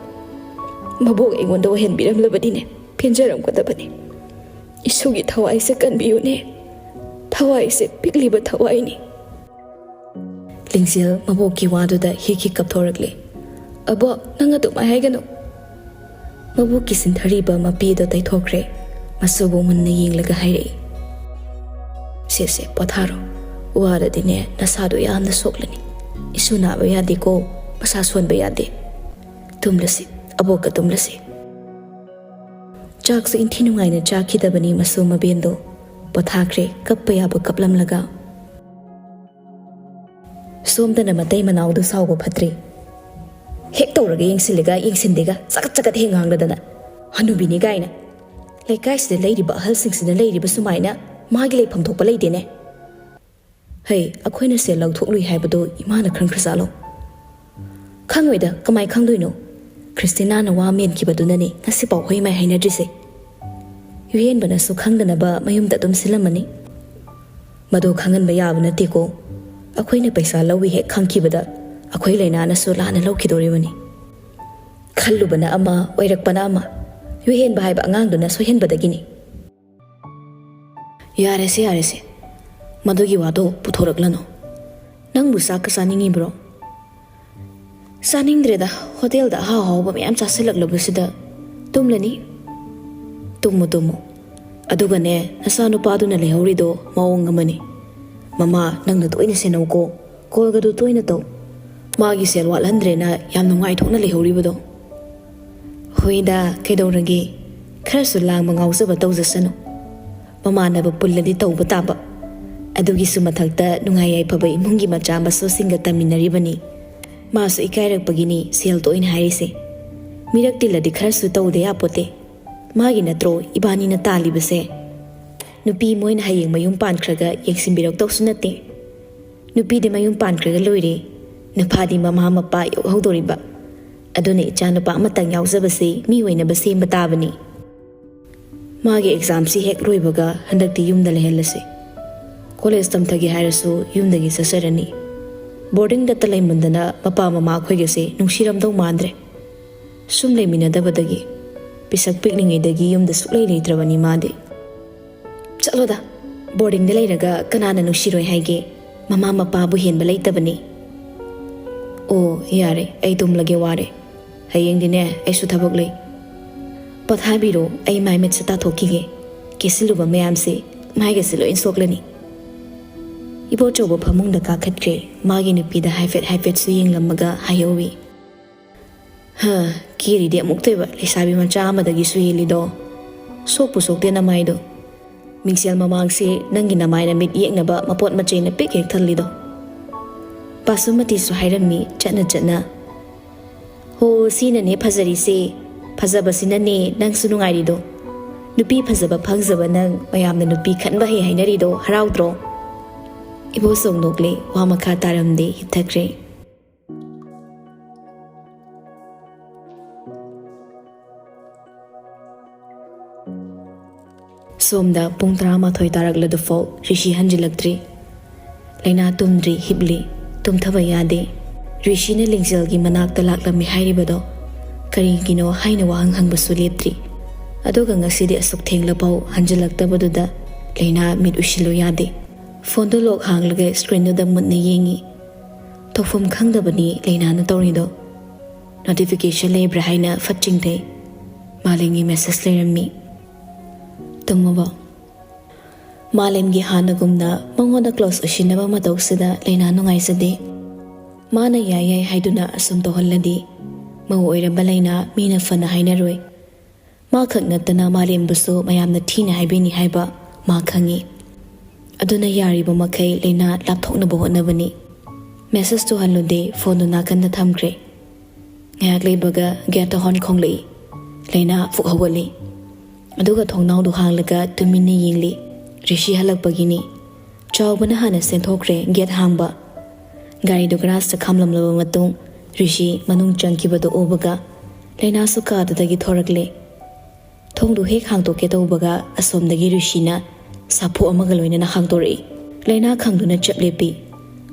ꯃꯕꯣꯛ ꯑꯩꯉꯣꯟꯗ ꯑꯣꯏꯍꯟꯕꯤꯔꯝꯂꯕꯗꯤꯅꯦ, ꯄꯦꯟꯖꯔꯝꯒꯗꯕꯅꯤ꯫ ꯏꯁꯨꯒꯤ ꯊꯋꯥꯏꯁꯦ ꯀꯟꯕꯤꯌꯨꯅꯦ꯫ ꯊꯋꯥꯏꯁꯦ ꯄꯤꯛꯂꯤꯕ ꯊꯋꯥꯏꯅꯤ꯫" ꯂꯤꯡꯖꯦꯜ ꯃꯕꯣꯛꯀꯤ ꯋꯥꯗꯨꯗ ꯍꯤꯛ ꯍꯤꯛ ꯀꯞꯊꯣꯔꯛꯂꯦ꯫ "ꯑꯕꯣꯛ, ꯅꯪ ꯑꯗꯨꯃꯥꯏ ꯍꯥꯏꯒꯅꯨ꯫" ꯃꯕꯣꯛꯀꯤ ꯁꯤꯟꯊꯔꯤꯕ ꯃꯄꯤꯗꯣ ꯇꯩꯊꯣꯛꯈ꯭ꯔꯦ꯫ ꯃꯁꯨꯕꯨ ꯃꯨꯟꯅ ꯌꯦꯡꯂꯒ ꯍꯥꯏꯔꯛꯏ, "ꯁꯦ, ꯁꯦ, ꯄꯣꯊꯥꯔꯣ꯫ ꯋꯥꯔꯗꯤꯅꯦ, ꯅꯁꯥꯗꯣ ꯌꯥꯝꯅ ꯁꯣꯛꯂꯅꯤ꯫ ꯏꯁꯨ ꯅꯥꯕ ꯌꯥꯗꯦꯀꯣ, ꯃꯁꯥ ꯁꯣꯟꯕ ꯌꯥꯗꯦ꯫ ꯇꯨꯝꯂꯁꯤ, ꯑꯕꯣꯛꯀ ꯇꯨꯝꯂꯁꯤ꯫" ꯆꯥꯛꯁꯨ ꯏꯟꯊꯤ ꯅꯨꯡꯉꯥꯏꯅ ꯆꯥꯈꯤꯗꯕꯅꯤ ꯃꯁꯨ ꯃꯕꯦꯟꯗꯣ꯫ ꯄꯣꯊꯥꯈ꯭ꯔꯦ, ꯀꯞꯄ ꯌꯥꯕ ꯀꯞꯂꯝꯂꯒ꯫ ꯁꯣꯝꯗꯅ ꯃꯇꯩ ꯃꯅꯥꯎꯗꯨ ꯁꯥꯎꯕ ꯐꯠꯇ꯭ꯔꯤ꯫ ꯍꯦꯛ ꯇꯧꯔꯒ ꯌꯦꯡꯁꯤꯜꯂꯦꯒ ꯌꯦꯡꯁꯤꯟꯗꯦꯒ ꯆꯒꯠ ꯆꯒꯠ ꯍꯦꯛ ꯉꯥꯡꯂꯗꯅ꯫ ꯍꯅꯨꯕꯤꯅꯤ ꯀꯥꯏꯅ꯫ ꯂꯩꯀꯥꯏꯁꯤꯗ ꯂꯩꯔꯤꯕ ꯑꯍꯜꯁꯤꯡꯁꯤꯅ ꯂꯩꯔꯤꯕ ꯁꯨꯃꯥꯏꯅ ꯃꯥꯒꯤ ꯂꯩꯐꯝ ꯊꯣꯛꯄ ꯂꯩꯇꯦꯅꯦ꯫ ꯍꯩ, ꯑꯩꯈꯣꯏꯅ ꯁꯦꯜ ꯂꯧꯊꯣꯛꯂꯨꯏ ꯍꯥꯏꯕꯗꯨ ꯏꯃꯥꯅ ꯈꯪꯈ꯭ꯔꯖꯥꯠꯂꯣ? ꯈꯪꯉꯣꯏꯗ, ꯀꯃꯥꯏ ꯈꯪꯗꯣꯏꯅꯣ? ꯈ꯭ꯔꯤꯁꯇꯤꯅꯥꯅ ꯋꯥ ꯃꯦꯟꯈꯤꯕꯗꯨꯅꯅꯦ ꯉꯁꯤꯐꯥꯎ ꯍꯣꯏ ꯃꯥꯏ ꯍꯥꯏꯅꯗ꯭ꯔꯤꯁꯦ꯫ ꯌꯨꯍꯦꯟꯕꯅꯁꯨ ꯈꯪꯗꯅꯕ ꯃꯌꯨꯝꯗ ꯑꯗꯨꯝ ꯁꯤꯜꯂꯝꯃꯅꯤ꯫ ꯃꯗꯨ ꯈꯪꯍꯟꯕ ꯌꯥꯕ ꯅꯠꯇꯦꯀꯣ꯫ ꯑꯩꯈꯣꯏꯅ ꯄꯩꯁꯥ ꯂꯧꯏ ꯍꯦꯛ ꯈꯪꯈꯤꯕꯗ ꯑꯩꯈꯣꯏ ꯂꯩꯅꯥꯅꯁꯨ ꯂꯥꯟꯅ ꯂꯧꯈꯤꯗꯣꯔꯤꯕꯅꯤ꯫ ꯈꯜꯂꯨꯕꯅ ꯑꯃ, ꯑꯣꯏꯔꯛꯄꯅ ꯑꯃ꯫ ꯌꯨꯍꯦꯟꯕ ꯍꯥꯏꯕ ꯑꯉꯥꯡꯗꯨꯅ ꯁꯣꯏꯍꯟꯕꯗꯒꯤꯅꯤ꯫ ꯌꯥꯔꯦꯁꯦ, ꯌꯥꯔꯦꯁꯦ꯫ ꯃꯗꯨꯒꯤ ꯋꯥꯗꯣ ꯄꯨꯊꯣꯔꯛꯂꯅꯨ꯫ ꯅꯪꯕꯨ ꯆꯥꯛꯀ ꯆꯥꯅꯤꯡꯉꯤꯕ꯭ꯔꯣ? ꯆꯥꯅꯤꯡꯗ꯭ꯔꯦꯗ꯫ ꯍꯣꯇꯦꯜꯗ ꯑꯍꯥꯎ ꯑꯍꯥꯎꯕ ꯃꯌꯥꯝ ꯆꯥꯁꯤꯜꯂꯛꯂꯕꯁꯤꯗ꯫ ꯇꯨꯝꯂꯅꯤ꯫ Tamu Tamu. ꯑꯗꯨꯒꯅꯦ, ꯅꯆꯥꯅꯨꯄꯥꯗꯨꯅ ꯂꯩꯍꯧꯔꯤꯗꯣ ꯃꯑꯣꯡ ꯑꯃꯅꯤ꯫ ꯃꯃꯥ, ꯅꯪꯅ ꯇꯣꯏꯅ ꯁꯦꯟꯅꯧꯀꯣ꯫ ꯀꯣꯜꯒꯗꯨ ꯇꯣꯏꯅ ꯇꯧ꯫ ꯃꯥꯒꯤ ꯁꯦꯜ ꯋꯥꯠꯍꯟꯗ꯭ꯔꯦꯅ ꯌꯥꯝ ꯅꯨꯡꯉꯥꯏꯊꯣꯛꯅ ꯂꯩꯍꯧꯔꯤꯕꯗꯣ꯫ ꯍꯣꯏꯗ, ꯀꯩꯗꯧꯔꯒꯦ? ꯈꯔꯁꯨ ꯂꯥꯡꯕ ꯉꯥꯎꯖꯕ ꯇꯧꯖꯁꯅꯨ꯫ ꯃꯃꯥꯟꯅꯕ ꯄꯨꯜꯂꯗꯤ ꯇꯧꯕ ꯇꯥꯕ꯫ ꯑꯗꯨꯒꯤꯁꯨ ꯃꯊꯛꯇ ꯅꯨꯡꯉꯥꯏ ꯌꯥꯏꯐꯕ ꯏꯃꯨꯡꯒꯤ ꯃꯆꯥ ꯃꯁꯨꯁꯤꯡꯒ ꯇꯝꯃꯤꯟꯅꯔꯤꯕꯅꯤ꯫ ꯃꯥꯁꯨ ꯏꯀꯥꯏꯔꯛꯄꯒꯤꯅꯤ ꯁꯦꯜ ꯇꯣꯏꯅ ꯍꯥꯏꯔꯤꯁꯦ꯫ ꯃꯤꯔꯛ ꯇꯤꯜꯂꯗꯤ ꯈꯔꯁꯨ ꯇꯧꯗ ꯌꯥꯄꯣꯠꯇꯦ꯫ ꯃꯥꯒꯤ ꯅꯠꯇ꯭ꯔꯣ ꯏꯕꯥꯅꯤꯅ ꯇꯥꯜꯂꯤꯕꯁꯦ? ꯅꯨꯄꯤ ꯃꯣꯏꯅ ꯍꯌꯦꯡ ꯃꯌꯨꯝ ꯄꯥꯟꯈ꯭ꯔꯒ ꯌꯦꯡꯁꯤꯟꯕꯤꯔꯛꯇꯧꯁꯨ ꯅꯠꯇꯦ꯫ ꯅꯨꯄꯤꯗꯤ ꯃꯌꯨꯝ ꯄꯥꯟꯈ꯭ꯔꯒ ꯂꯣꯏꯔꯦ꯫ ꯅꯨꯄꯥꯗꯤ ꯃꯃꯥ ꯃꯄꯥ ꯌꯣꯛꯍꯧꯗꯣꯔꯤꯕ꯫ ꯑꯗꯨꯅ ꯏꯆꯥ ꯅꯨꯄꯥ ꯑꯃꯇꯪ ꯌꯥꯎꯖꯕꯁꯦ ꯃꯤ ꯑꯣꯏꯅꯕ ꯁꯦꯝꯕ ꯇꯥꯕꯅꯤ꯫ ꯃꯥꯒꯤ ꯑꯦꯛꯖꯥꯝꯁꯤ ꯍꯦꯛ ꯂꯣꯏꯕꯒ ꯍꯟꯗꯛꯇꯤ ꯌꯨꯝꯗ ꯂꯩꯍꯜꯂꯁꯤ꯫ ꯀꯣꯂꯦꯖ ꯇꯝꯊꯒꯦ ꯍꯥꯏꯔꯁꯨ ꯌꯨꯝꯗꯒꯤ ꯆꯠꯆꯔꯅꯤ꯫ ꯕꯣꯔꯗꯤꯡꯗꯇ ꯂꯩꯃꯟꯗꯅ ꯃꯄꯥ ꯃꯃꯥ ꯑꯩꯈꯣꯏꯒꯁꯦ ꯅꯨꯡꯁꯤꯔꯝꯗꯧ ꯃꯥꯟꯗ꯭ꯔꯦ꯫ ꯁꯨꯝ ꯂꯩꯃꯤꯟꯅꯗꯕꯗꯒꯤ꯫ ꯄꯤꯁꯛ ꯄꯤꯛꯂꯤꯉꯩꯗꯒꯤ ꯌꯨꯝꯗ ꯁꯨꯛꯂꯩ ꯂꯩꯇ꯭ꯔꯕꯅꯤ ꯃꯥꯗꯤ꯫ ꯆꯠꯂꯣꯗ, ꯕꯣꯔꯗꯤꯡꯗ ꯂꯩꯔꯒ ꯀꯅꯥꯅ ꯅꯨꯡꯁꯤꯔꯣꯏ ꯍꯥꯏꯒꯦ? ꯃꯃꯥ ꯃꯄꯥꯕꯨ ꯍꯦꯟꯕ ꯂꯩꯇꯕꯅꯤ꯫ ꯑꯣ, ꯌꯥꯔꯦ, ꯑꯩ ꯇꯨꯝꯂꯒꯦ, ꯋꯥꯔꯦ꯫ ꯍꯌꯦꯡꯗꯤꯅꯦ, ꯑꯩꯁꯨ ꯊꯕꯛ ꯂꯩ꯫ ꯄꯣꯊꯥꯕꯤꯔꯣ, ꯑꯩ ꯃꯥꯏ ꯃꯤꯠꯁꯦ ꯇꯥꯊꯣꯛꯈꯤꯒꯦ꯫ ꯀꯦꯁꯤꯜꯂꯨꯕ ꯃꯌꯥꯝꯁꯦ ꯃꯥꯏꯒꯁꯦ ꯂꯣꯏ ꯁꯣꯛꯂꯅꯤ꯫ ꯏꯕꯣꯆꯧꯕ ꯐꯃꯨꯡꯗ ꯀꯥꯈꯠꯈ꯭ꯔꯦ꯫ ꯃꯥꯒꯤ ꯅꯨꯄꯤꯗ ꯍꯥꯏꯐꯦꯠ ꯍꯥꯏꯐꯦꯠꯁꯨ ꯌꯦꯡꯂꯝꯃꯒ ꯍꯥꯏꯍꯧꯋꯤ, "ꯍ, ꯀꯦꯔꯤꯗꯤ ꯑꯃꯨꯛꯇꯣꯏꯕ ꯂꯩꯁꯥꯕꯤ ꯃꯆꯥ ꯑꯃꯗꯒꯤꯁꯨ ꯍꯦꯜꯂꯤꯗꯣ꯫ ꯁꯣꯛꯄꯨ ꯁꯣꯛꯇꯦ ꯅꯃꯥꯏꯗꯣ꯫ ꯃꯤꯡꯁꯦꯜ ꯃꯃꯥꯡꯁꯦ ꯅꯪꯒꯤ ꯅꯃꯥꯏꯅ ꯃꯤꯠ ꯌꯦꯛꯅꯕ ꯃꯄꯣꯠ ꯃꯆꯩꯅ ꯄꯤꯛ ꯍꯦꯛ ꯊꯜꯂꯤꯗꯣ꯫" ꯄꯥꯁꯨꯃꯇꯤꯁꯨ ꯍꯥꯏꯔꯝꯃꯤ ꯆꯠꯅ ꯆꯠꯅ, "ꯍꯣ, ꯁꯤꯅꯅꯦ ꯐꯖꯔꯤꯁꯦ꯫ ꯐꯖꯕꯁꯤꯅꯅꯦ ꯅꯪꯁꯨ ꯅꯨꯡꯉꯥꯏꯔꯤꯗꯣ꯫ ꯅꯨꯄꯤ ꯐꯖꯕ ꯐꯪꯖꯕ ꯅꯪ ꯃꯌꯥꯝꯅ ꯅꯨꯄꯤ ꯈꯟꯕ ꯍꯩ ꯍꯥꯏꯅꯔꯤꯗꯣ ꯍꯔꯥꯎꯗ꯭ꯔꯣ?" ꯏꯕꯣꯆꯧ ꯅꯣꯛꯂꯦ, ꯋꯥ ꯃꯈꯥ ꯇꯥꯔꯝꯗꯦ, ꯍꯤꯞꯊꯈ꯭ꯔꯦ꯫ ꯁꯣꯝꯗ ꯄꯨꯡ ꯇꯔꯥꯃꯥꯊꯣꯏ ꯇꯥꯔꯛꯂꯗꯨꯐꯥꯎ ꯔꯤꯁꯤ ꯍꯟꯖꯤꯜꯂꯛꯇ꯭ꯔꯤ꯫ ꯂꯩꯅꯥ ꯇꯨꯝꯗ꯭ꯔꯤ, ꯍꯤꯞꯂꯤ, ꯇꯨꯝꯊꯕ ꯌꯥꯗꯦ꯫ ꯔꯤꯁꯤꯅ ꯂꯤꯡꯖꯦꯜꯒꯤ ꯃꯅꯥꯛꯇ ꯂꯥꯛꯂꯝꯃꯤ ꯍꯥꯏꯔꯤꯕꯗꯣ ꯀꯔꯤꯒꯤꯅꯣ ꯍꯥꯏꯅ ꯋꯥꯍꯪ ꯍꯪꯕꯁꯨ ꯂꯦꯞꯇ꯭ꯔꯤ꯫ ꯑꯗꯨꯒ ꯉꯁꯤꯗꯤ ꯑꯁꯨꯛ ꯊꯦꯡꯂꯐꯥꯎ ꯍꯟꯖꯤꯜꯂꯛꯇꯕꯗꯨꯗ ꯂꯩꯅꯥ ꯃꯤꯠ ꯎꯏꯁꯤꯜꯂꯨ ꯌꯥꯗꯦ꯫ ꯐꯣꯟꯗꯨ ꯂꯣꯛ ꯍꯥꯡꯂꯒ ꯁ꯭ꯀ꯭ꯔꯤꯟꯗꯨꯗ ꯃꯨꯟꯅ ꯌꯦꯡꯉꯤ꯫ ꯇꯧꯐꯝ ꯈꯪꯗꯕꯅꯤ ꯂꯩꯅꯥꯅ ꯇꯧꯔꯤꯗꯣ꯫ ꯅꯣꯇꯤꯐꯤꯀꯦꯁꯟ ꯂꯩꯕ꯭ꯔꯥ ꯍꯥꯏꯅ ꯐꯠ ꯆꯤꯡꯊꯩ꯫ ꯃꯥꯂꯦꯝꯒꯤ ꯃꯦꯁꯦꯖ ꯂꯩꯔꯝꯃꯤ꯫ "ꯇꯨꯝꯃꯕꯣ?" ꯃꯥꯂꯦꯝꯒꯤ ꯍꯥꯟꯅꯒꯨꯝꯅ ꯃꯉꯣꯟꯗ ꯀ꯭ꯂꯣꯁ ꯑꯣꯏꯁꯤꯟꯅꯕ ꯃꯇꯧꯁꯤꯗ ꯂꯩꯅꯥ ꯅꯨꯡꯉꯥꯏꯖꯗꯦ꯫ ꯃꯥꯅ ꯌꯥꯏ ꯌꯥꯏ ꯍꯥꯏꯗꯨꯅ ꯑꯁꯨꯝ ꯇꯧꯍꯜꯂꯗꯤ ꯃꯧ ꯑꯣꯏꯔꯝꯕ ꯂꯩꯅꯥ ꯃꯤꯅ ꯐꯅ ꯍꯥꯏꯅꯔꯣꯏ꯫ ꯃꯥ ꯈꯛ ꯅꯠꯇꯅ ꯃꯥꯂꯦꯝꯕꯨꯁꯨ ꯃꯌꯥꯝꯅ ꯊꯤꯅ ꯍꯥꯏꯕꯤꯅꯤ ꯍꯥꯏꯕ ꯃꯥ ꯈꯪꯏ꯫ ꯑꯗꯨꯅ ꯌꯥꯔꯤꯕ ꯃꯈꯩ ꯂꯩꯅꯥ ꯂꯥꯞꯊꯣꯛꯅꯕ ꯍꯣꯠꯅꯕꯅꯤ꯫ ꯃꯦꯁꯦꯖ ꯇꯨꯍꯜꯂꯨꯗꯦ, ꯐꯣꯟꯗꯨ ꯅꯥꯀꯟꯗ ꯊꯝꯈ꯭ꯔꯦ꯫ ꯉꯥꯏꯍꯥꯛ ꯂꯩꯕꯒ ꯒꯦꯠꯇ ꯍꯣꯔꯟ ꯈꯣꯡꯂꯛꯏ꯫ ꯂꯩꯅꯥ ꯐꯨꯛ ꯍꯧꯒꯠꯂꯤ꯫ ꯑꯗꯨꯒ ꯊꯣꯡꯅꯥꯎꯗꯨ ꯍꯥꯡꯂꯒ ꯇꯨꯃꯤꯟꯅ ꯌꯦꯡꯂꯤ꯫ ꯔꯤꯁꯤ ꯍꯜꯂꯛꯄꯒꯤꯅꯤ꯫ ꯆꯥꯎꯕꯅ ꯍꯥꯟꯅ ꯆꯦꯟꯊꯣꯛꯈ꯭ꯔꯦ ꯒꯦꯠ ꯍꯥꯡꯕ꯫ ꯒꯥꯔꯤꯗꯨ ꯒꯔꯥꯖꯇ ꯈꯥꯝꯂꯝꯂꯕ ꯃꯇꯨꯡ ꯔꯤꯁꯤ ꯃꯅꯨꯡ ꯆꯪꯈꯤꯕꯗꯨ ꯎꯕꯒ ꯂꯩꯅꯥꯁꯨ ꯀꯥꯗꯨꯗꯒꯤ ꯊꯣꯔꯛꯂꯦ꯫ ꯊꯣꯡꯗꯨ ꯍꯦꯛ ꯍꯥꯡꯗꯣꯛꯀꯦ ꯇꯧꯕꯒ ꯑꯁꯣꯝꯗꯒꯤ ꯔꯤꯁꯤꯅ ꯁꯥꯐꯨ ꯑꯃꯒ ꯂꯣꯏꯅꯅ ꯍꯥꯡꯗꯣꯔꯛꯏ꯫ ꯂꯩꯅꯥ ꯈꯪꯗꯨꯅ ꯆꯞ ꯂꯦꯞꯄꯤ꯫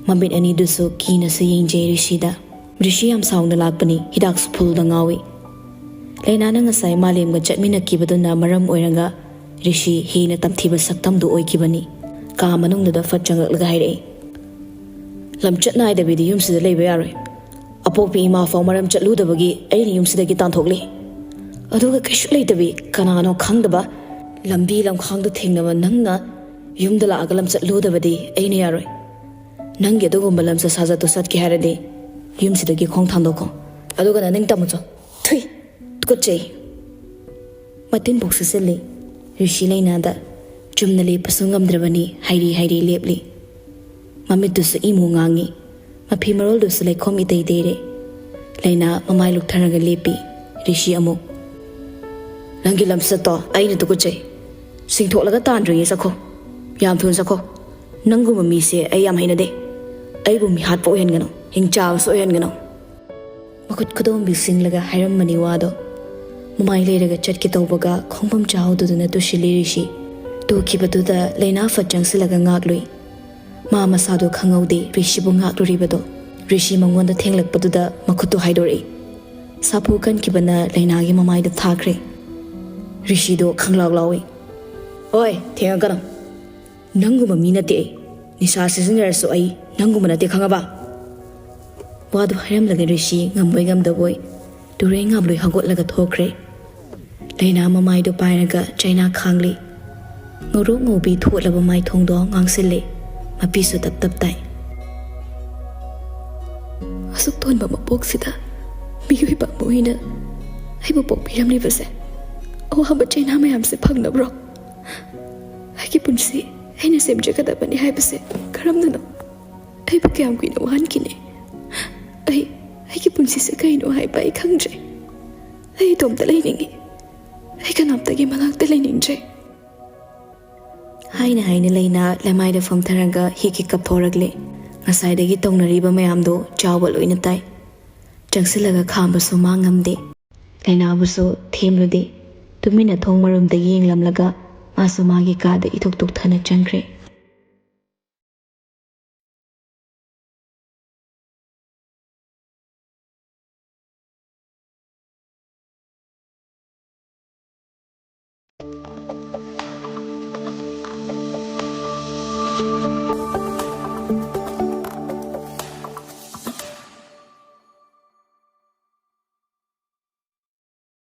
ꯃꯃꯤꯠ ꯑꯅꯤꯗꯨꯁꯨ ꯀꯤꯅꯁꯨ ꯌꯦꯡꯖꯩ ꯔꯤꯁꯤꯗ꯫ ꯔꯤꯁꯤ ꯌꯥꯝ ꯁꯥꯎꯅ ꯂꯥꯛꯄꯅꯤ, ꯍꯤꯗꯥꯛꯁꯨ ꯐꯨꯜꯗ ꯉꯥꯎꯏ꯫ ꯂꯩꯅꯥꯅ ꯉꯁꯥꯏ ꯃꯥꯂꯦꯝꯒ ꯆꯠꯃꯤꯟꯅꯈꯤꯕꯗꯨꯅ ꯃꯔꯝ ꯑꯣꯏꯔꯒ ꯔꯤꯁꯤ ꯍꯦꯟꯅ ꯇꯝꯊꯤꯕ ꯁꯛꯇꯝꯗꯨ ꯑꯣꯏꯈꯤꯕꯅꯤ꯫ ꯀꯥ ꯃꯅꯨꯡꯗꯨꯗ ꯐꯠ ꯆꯪꯂꯛꯂꯒ ꯍꯥꯏꯔꯛꯏ, "ꯂꯝꯆꯠ ꯅꯥꯏꯗꯕꯤꯗꯤ ꯌꯨꯝꯁꯤꯗ ꯂꯩꯕ ꯌꯥꯔꯣꯏ꯫ ꯑꯄꯣꯛꯄꯤ ꯏꯃꯥ ꯐꯥꯎ ꯃꯔꯝ ꯆꯠꯂꯨꯗꯕꯒꯤ ꯑꯩꯅ ꯌꯨꯝꯁꯤꯗꯒꯤ ꯇꯥꯟꯊꯣꯛꯂꯤ꯫ ꯑꯗꯨꯒ ꯀꯩꯁꯨ ꯂꯩꯇꯕꯤ ꯀꯅꯥꯅꯣ ꯈꯪꯗꯕ ꯂꯝꯕꯤ ꯂꯝꯈꯥꯡꯗ ꯊꯦꯡꯅꯕ ꯅꯪꯅ ꯌꯨꯝꯗ ꯂꯥꯛꯑꯒ ꯂꯝꯆꯠꯂꯨꯗꯕꯗꯤ ꯑꯩꯅ ꯌꯥꯔꯣꯏ꯫ ꯅꯪꯒꯤ ꯑꯗꯨꯒꯨꯝꯕ ꯂꯝꯆꯠ ꯁꯥꯖꯠꯇꯨ ꯆꯠꯀꯦ ꯍꯥꯏꯔꯗꯤ ꯌꯨꯝꯁꯤꯗꯒꯤ ꯈꯣꯡ ꯊꯥꯡꯗꯣꯛꯈꯣ꯫ ꯑꯗꯨꯒ ꯅꯅꯤꯡ ꯇꯝꯃꯨꯆꯣ꯫ ꯊꯨꯏ, ꯇꯨꯀꯠꯆꯩ!" ꯃꯇꯤꯟ ꯄꯣꯛꯁꯤꯁꯤꯜꯂꯤ ꯔꯤꯁꯤ ꯂꯩꯅꯥꯗ꯫ ꯆꯨꯝꯅ ꯂꯦꯞꯄꯁꯨ ꯉꯝꯗ꯭ꯔꯕꯅꯤ, ꯍꯥꯏꯔꯤ ꯍꯥꯏꯔꯤ ꯂꯦꯞꯂꯤ꯫ ꯃꯃꯤꯠꯇꯨꯁꯨ ꯏꯃꯨ ꯉꯥꯡꯉꯤ꯫ ꯃꯐꯤ ꯃꯔꯣꯜꯗꯨꯁꯨ ꯂꯩꯈꯣꯝ ꯏꯇꯩ ꯇꯩꯔꯦ꯫ ꯂꯩꯅꯥ ꯃꯃꯥꯏ ꯂꯨꯛꯊꯔꯒ ꯂꯦꯞꯄꯤ꯫ ꯔꯤꯁꯤ ꯑꯃꯨꯛ, "ꯅꯪꯒꯤ ꯂꯝꯆꯠꯇꯣ ꯑꯩꯅ ꯇꯨꯀꯠꯆꯩ꯫ ꯁꯤꯡꯊꯣꯛꯂꯒ ꯇꯥꯟꯗ꯭ꯔꯤꯉꯩ ꯆꯠꯈꯣ꯫ ꯌꯥꯝ ꯊꯨꯅ ꯆꯠꯈꯣ꯫ ꯅꯪꯒꯨꯝꯕ ꯃꯤꯁꯦ ꯑꯩ ꯌꯥꯝ ꯍꯩꯅꯗꯦ꯫ ꯑꯩꯕꯨ ꯃꯤꯍꯥꯠꯄ ꯑꯣꯏꯍꯟꯒꯅꯨ, ꯍꯤꯡꯆꯥꯕꯁꯨ ꯑꯣꯏꯍꯟꯒꯅꯨ꯫" ꯃꯈꯨꯠ ꯈꯨꯗꯣꯝꯕꯤ ꯁꯤꯡꯂꯒ ꯍꯥꯏꯔꯝꯕꯅꯤ ꯋꯥꯗꯣ꯫ ꯃꯃꯥꯏ ꯂꯩꯔꯒ ꯆꯠꯀꯦ ꯇꯧꯕꯒ ꯈꯣꯡꯐꯝ ꯆꯥꯍꯧꯗꯗꯨꯅ ꯇꯨꯁꯤꯜꯂꯤ ꯔꯤꯁꯤ꯫ ꯇꯨꯈꯤꯕꯗꯨꯗ ꯂꯩꯅꯥ ꯐꯠ ꯆꯪꯁꯤꯜꯂꯒ ꯉꯥꯛꯂꯨꯏ꯫ ꯃꯥ ꯃꯁꯥꯗꯣ ꯈꯪꯍꯧꯗꯦ ꯔꯤꯁꯤꯕꯨ ꯉꯥꯛꯂꯨꯔꯤꯕꯗꯣ꯫ ꯔꯤꯁꯤ ꯃꯉꯣꯟꯗ ꯊꯦꯡꯂꯛꯄꯗꯨꯗ ꯃꯈꯨꯠꯇꯨ ꯍꯥꯏꯗꯣꯔꯛꯏ꯫ ꯁꯥꯐꯨ ꯀꯟꯈꯤꯕꯅ ꯂꯩꯅꯥꯒꯤ ꯃꯃꯥꯏꯗ ꯊꯥꯈ꯭ꯔꯦ꯫ ꯔꯤꯁꯤꯗꯣ ꯈꯪꯂꯥꯎ ꯂꯥꯎꯏ꯫ "ꯍꯣꯏ, ꯊꯦꯡꯉꯛꯀꯅꯨ꯫ ꯅꯪꯒꯨꯝꯕ ꯃꯤ ꯅꯠꯇꯦ ꯑꯩ꯫ ꯅꯤꯁꯥ ꯁꯤꯖꯤꯟꯅꯔꯁꯨ ꯑꯩ ꯅꯪꯒꯨꯝꯕ ꯅꯠꯇꯦ, ꯈꯪꯉꯕ?" ꯋꯥꯗꯨ ꯍꯥꯏꯔꯝꯂꯒ ꯔꯤꯁꯤ ꯉꯝꯕꯣꯏ ꯉꯝꯗꯕꯣꯏ ꯇꯨꯔꯦꯟ ꯉꯥꯝꯂꯣꯏ ꯍꯧꯒꯠꯂꯒ ꯊꯣꯛꯈ꯭ꯔꯦ꯫ ꯂꯩꯅꯥ ꯃꯃꯥꯏꯗꯨ ꯄꯥꯏꯔꯒ ꯆꯩꯅꯥ ꯈꯥꯡꯂꯤ꯫ ꯉꯧꯔꯣꯛ ꯉꯧꯕꯤ ꯊꯣꯠꯂꯕ ꯃꯥꯏꯊꯣꯡꯗꯣ ꯉꯥꯡꯁꯤꯜꯂꯤ꯫ ꯃꯄꯤꯁꯨ ꯇꯞ ꯇꯞ ꯇꯥꯏ꯫ "ꯑꯁꯨꯛ ꯇꯣꯟꯕ ꯃꯄꯣꯛꯁꯤꯗ ꯃꯤꯑꯣꯏꯕ ꯑꯃ ꯑꯣꯏꯅ ꯑꯩꯕꯨ ꯄꯣꯛꯄꯤꯔꯝꯂꯤꯕꯁꯦ ꯑꯋꯥꯕ ꯆꯩꯅꯥ ꯃꯌꯥꯝꯁꯦ ꯐꯪꯅꯕ꯭ꯔꯣ? ꯑꯩꯒꯤ ꯄꯨꯟꯁꯤ ꯑꯩꯅ ꯁꯦꯝꯖꯒꯗꯕꯅꯤ ꯍꯥꯏꯕꯁꯦ ꯀꯔꯝꯅꯅꯣ? ꯑꯩꯕꯨ ꯀꯌꯥꯝ ꯀꯨꯏꯅ ꯋꯥꯍꯟꯈꯤꯅꯤ? ꯑꯩ, ꯑꯩꯒꯤ ꯄꯨꯟꯁꯤꯁꯦ ꯀꯩꯅꯣ ꯍꯥꯏꯕ ꯑꯩ ꯈꯪꯗ꯭ꯔꯦ꯫ ꯑꯩ ꯏꯇꯣꯝꯇ ꯂꯩꯅꯤꯡꯉꯤ꯫ ꯑꯩ ꯀꯅꯥꯝꯇꯒꯤ ꯃꯅꯥꯛꯇ ꯂꯩꯅꯤꯡꯗ꯭ꯔꯦ"꯫ ꯍꯥꯏꯅ ꯍꯥꯏꯅ ꯂꯩꯅꯥ ꯂꯩꯃꯥꯏꯗ ꯐꯝꯊꯔꯒ ꯍꯤꯛ ꯍꯤꯛ ꯀꯞꯊꯣꯔꯛꯂꯦ꯫ ꯉꯁꯥꯏꯗꯒꯤ ꯇꯧꯅꯔꯤꯕ ꯃꯌꯥꯝꯗꯣ ꯆꯥꯎꯕ ꯂꯣꯏꯅ ꯇꯥꯏ꯫ ꯆꯪꯁꯤꯜꯂꯒ ꯈꯥꯝꯕꯁꯨ ꯃꯥ ꯉꯝꯗꯦ꯫ ꯂꯩꯅꯥꯕꯨꯁꯨ ꯊꯦꯝꯂꯨꯗꯦ꯫ ꯇꯨꯃꯤꯟꯅ ꯊꯣꯡ ꯃꯔꯨꯝꯗꯒꯤ ꯌꯦꯡꯂꯝꯂꯒ ꯃꯥꯁꯨ ꯃꯥꯒꯤ ꯀꯥꯗ ꯏꯊꯨꯛ ꯇꯨꯛꯊꯅ ꯆꯪꯈ꯭ꯔꯦ꯫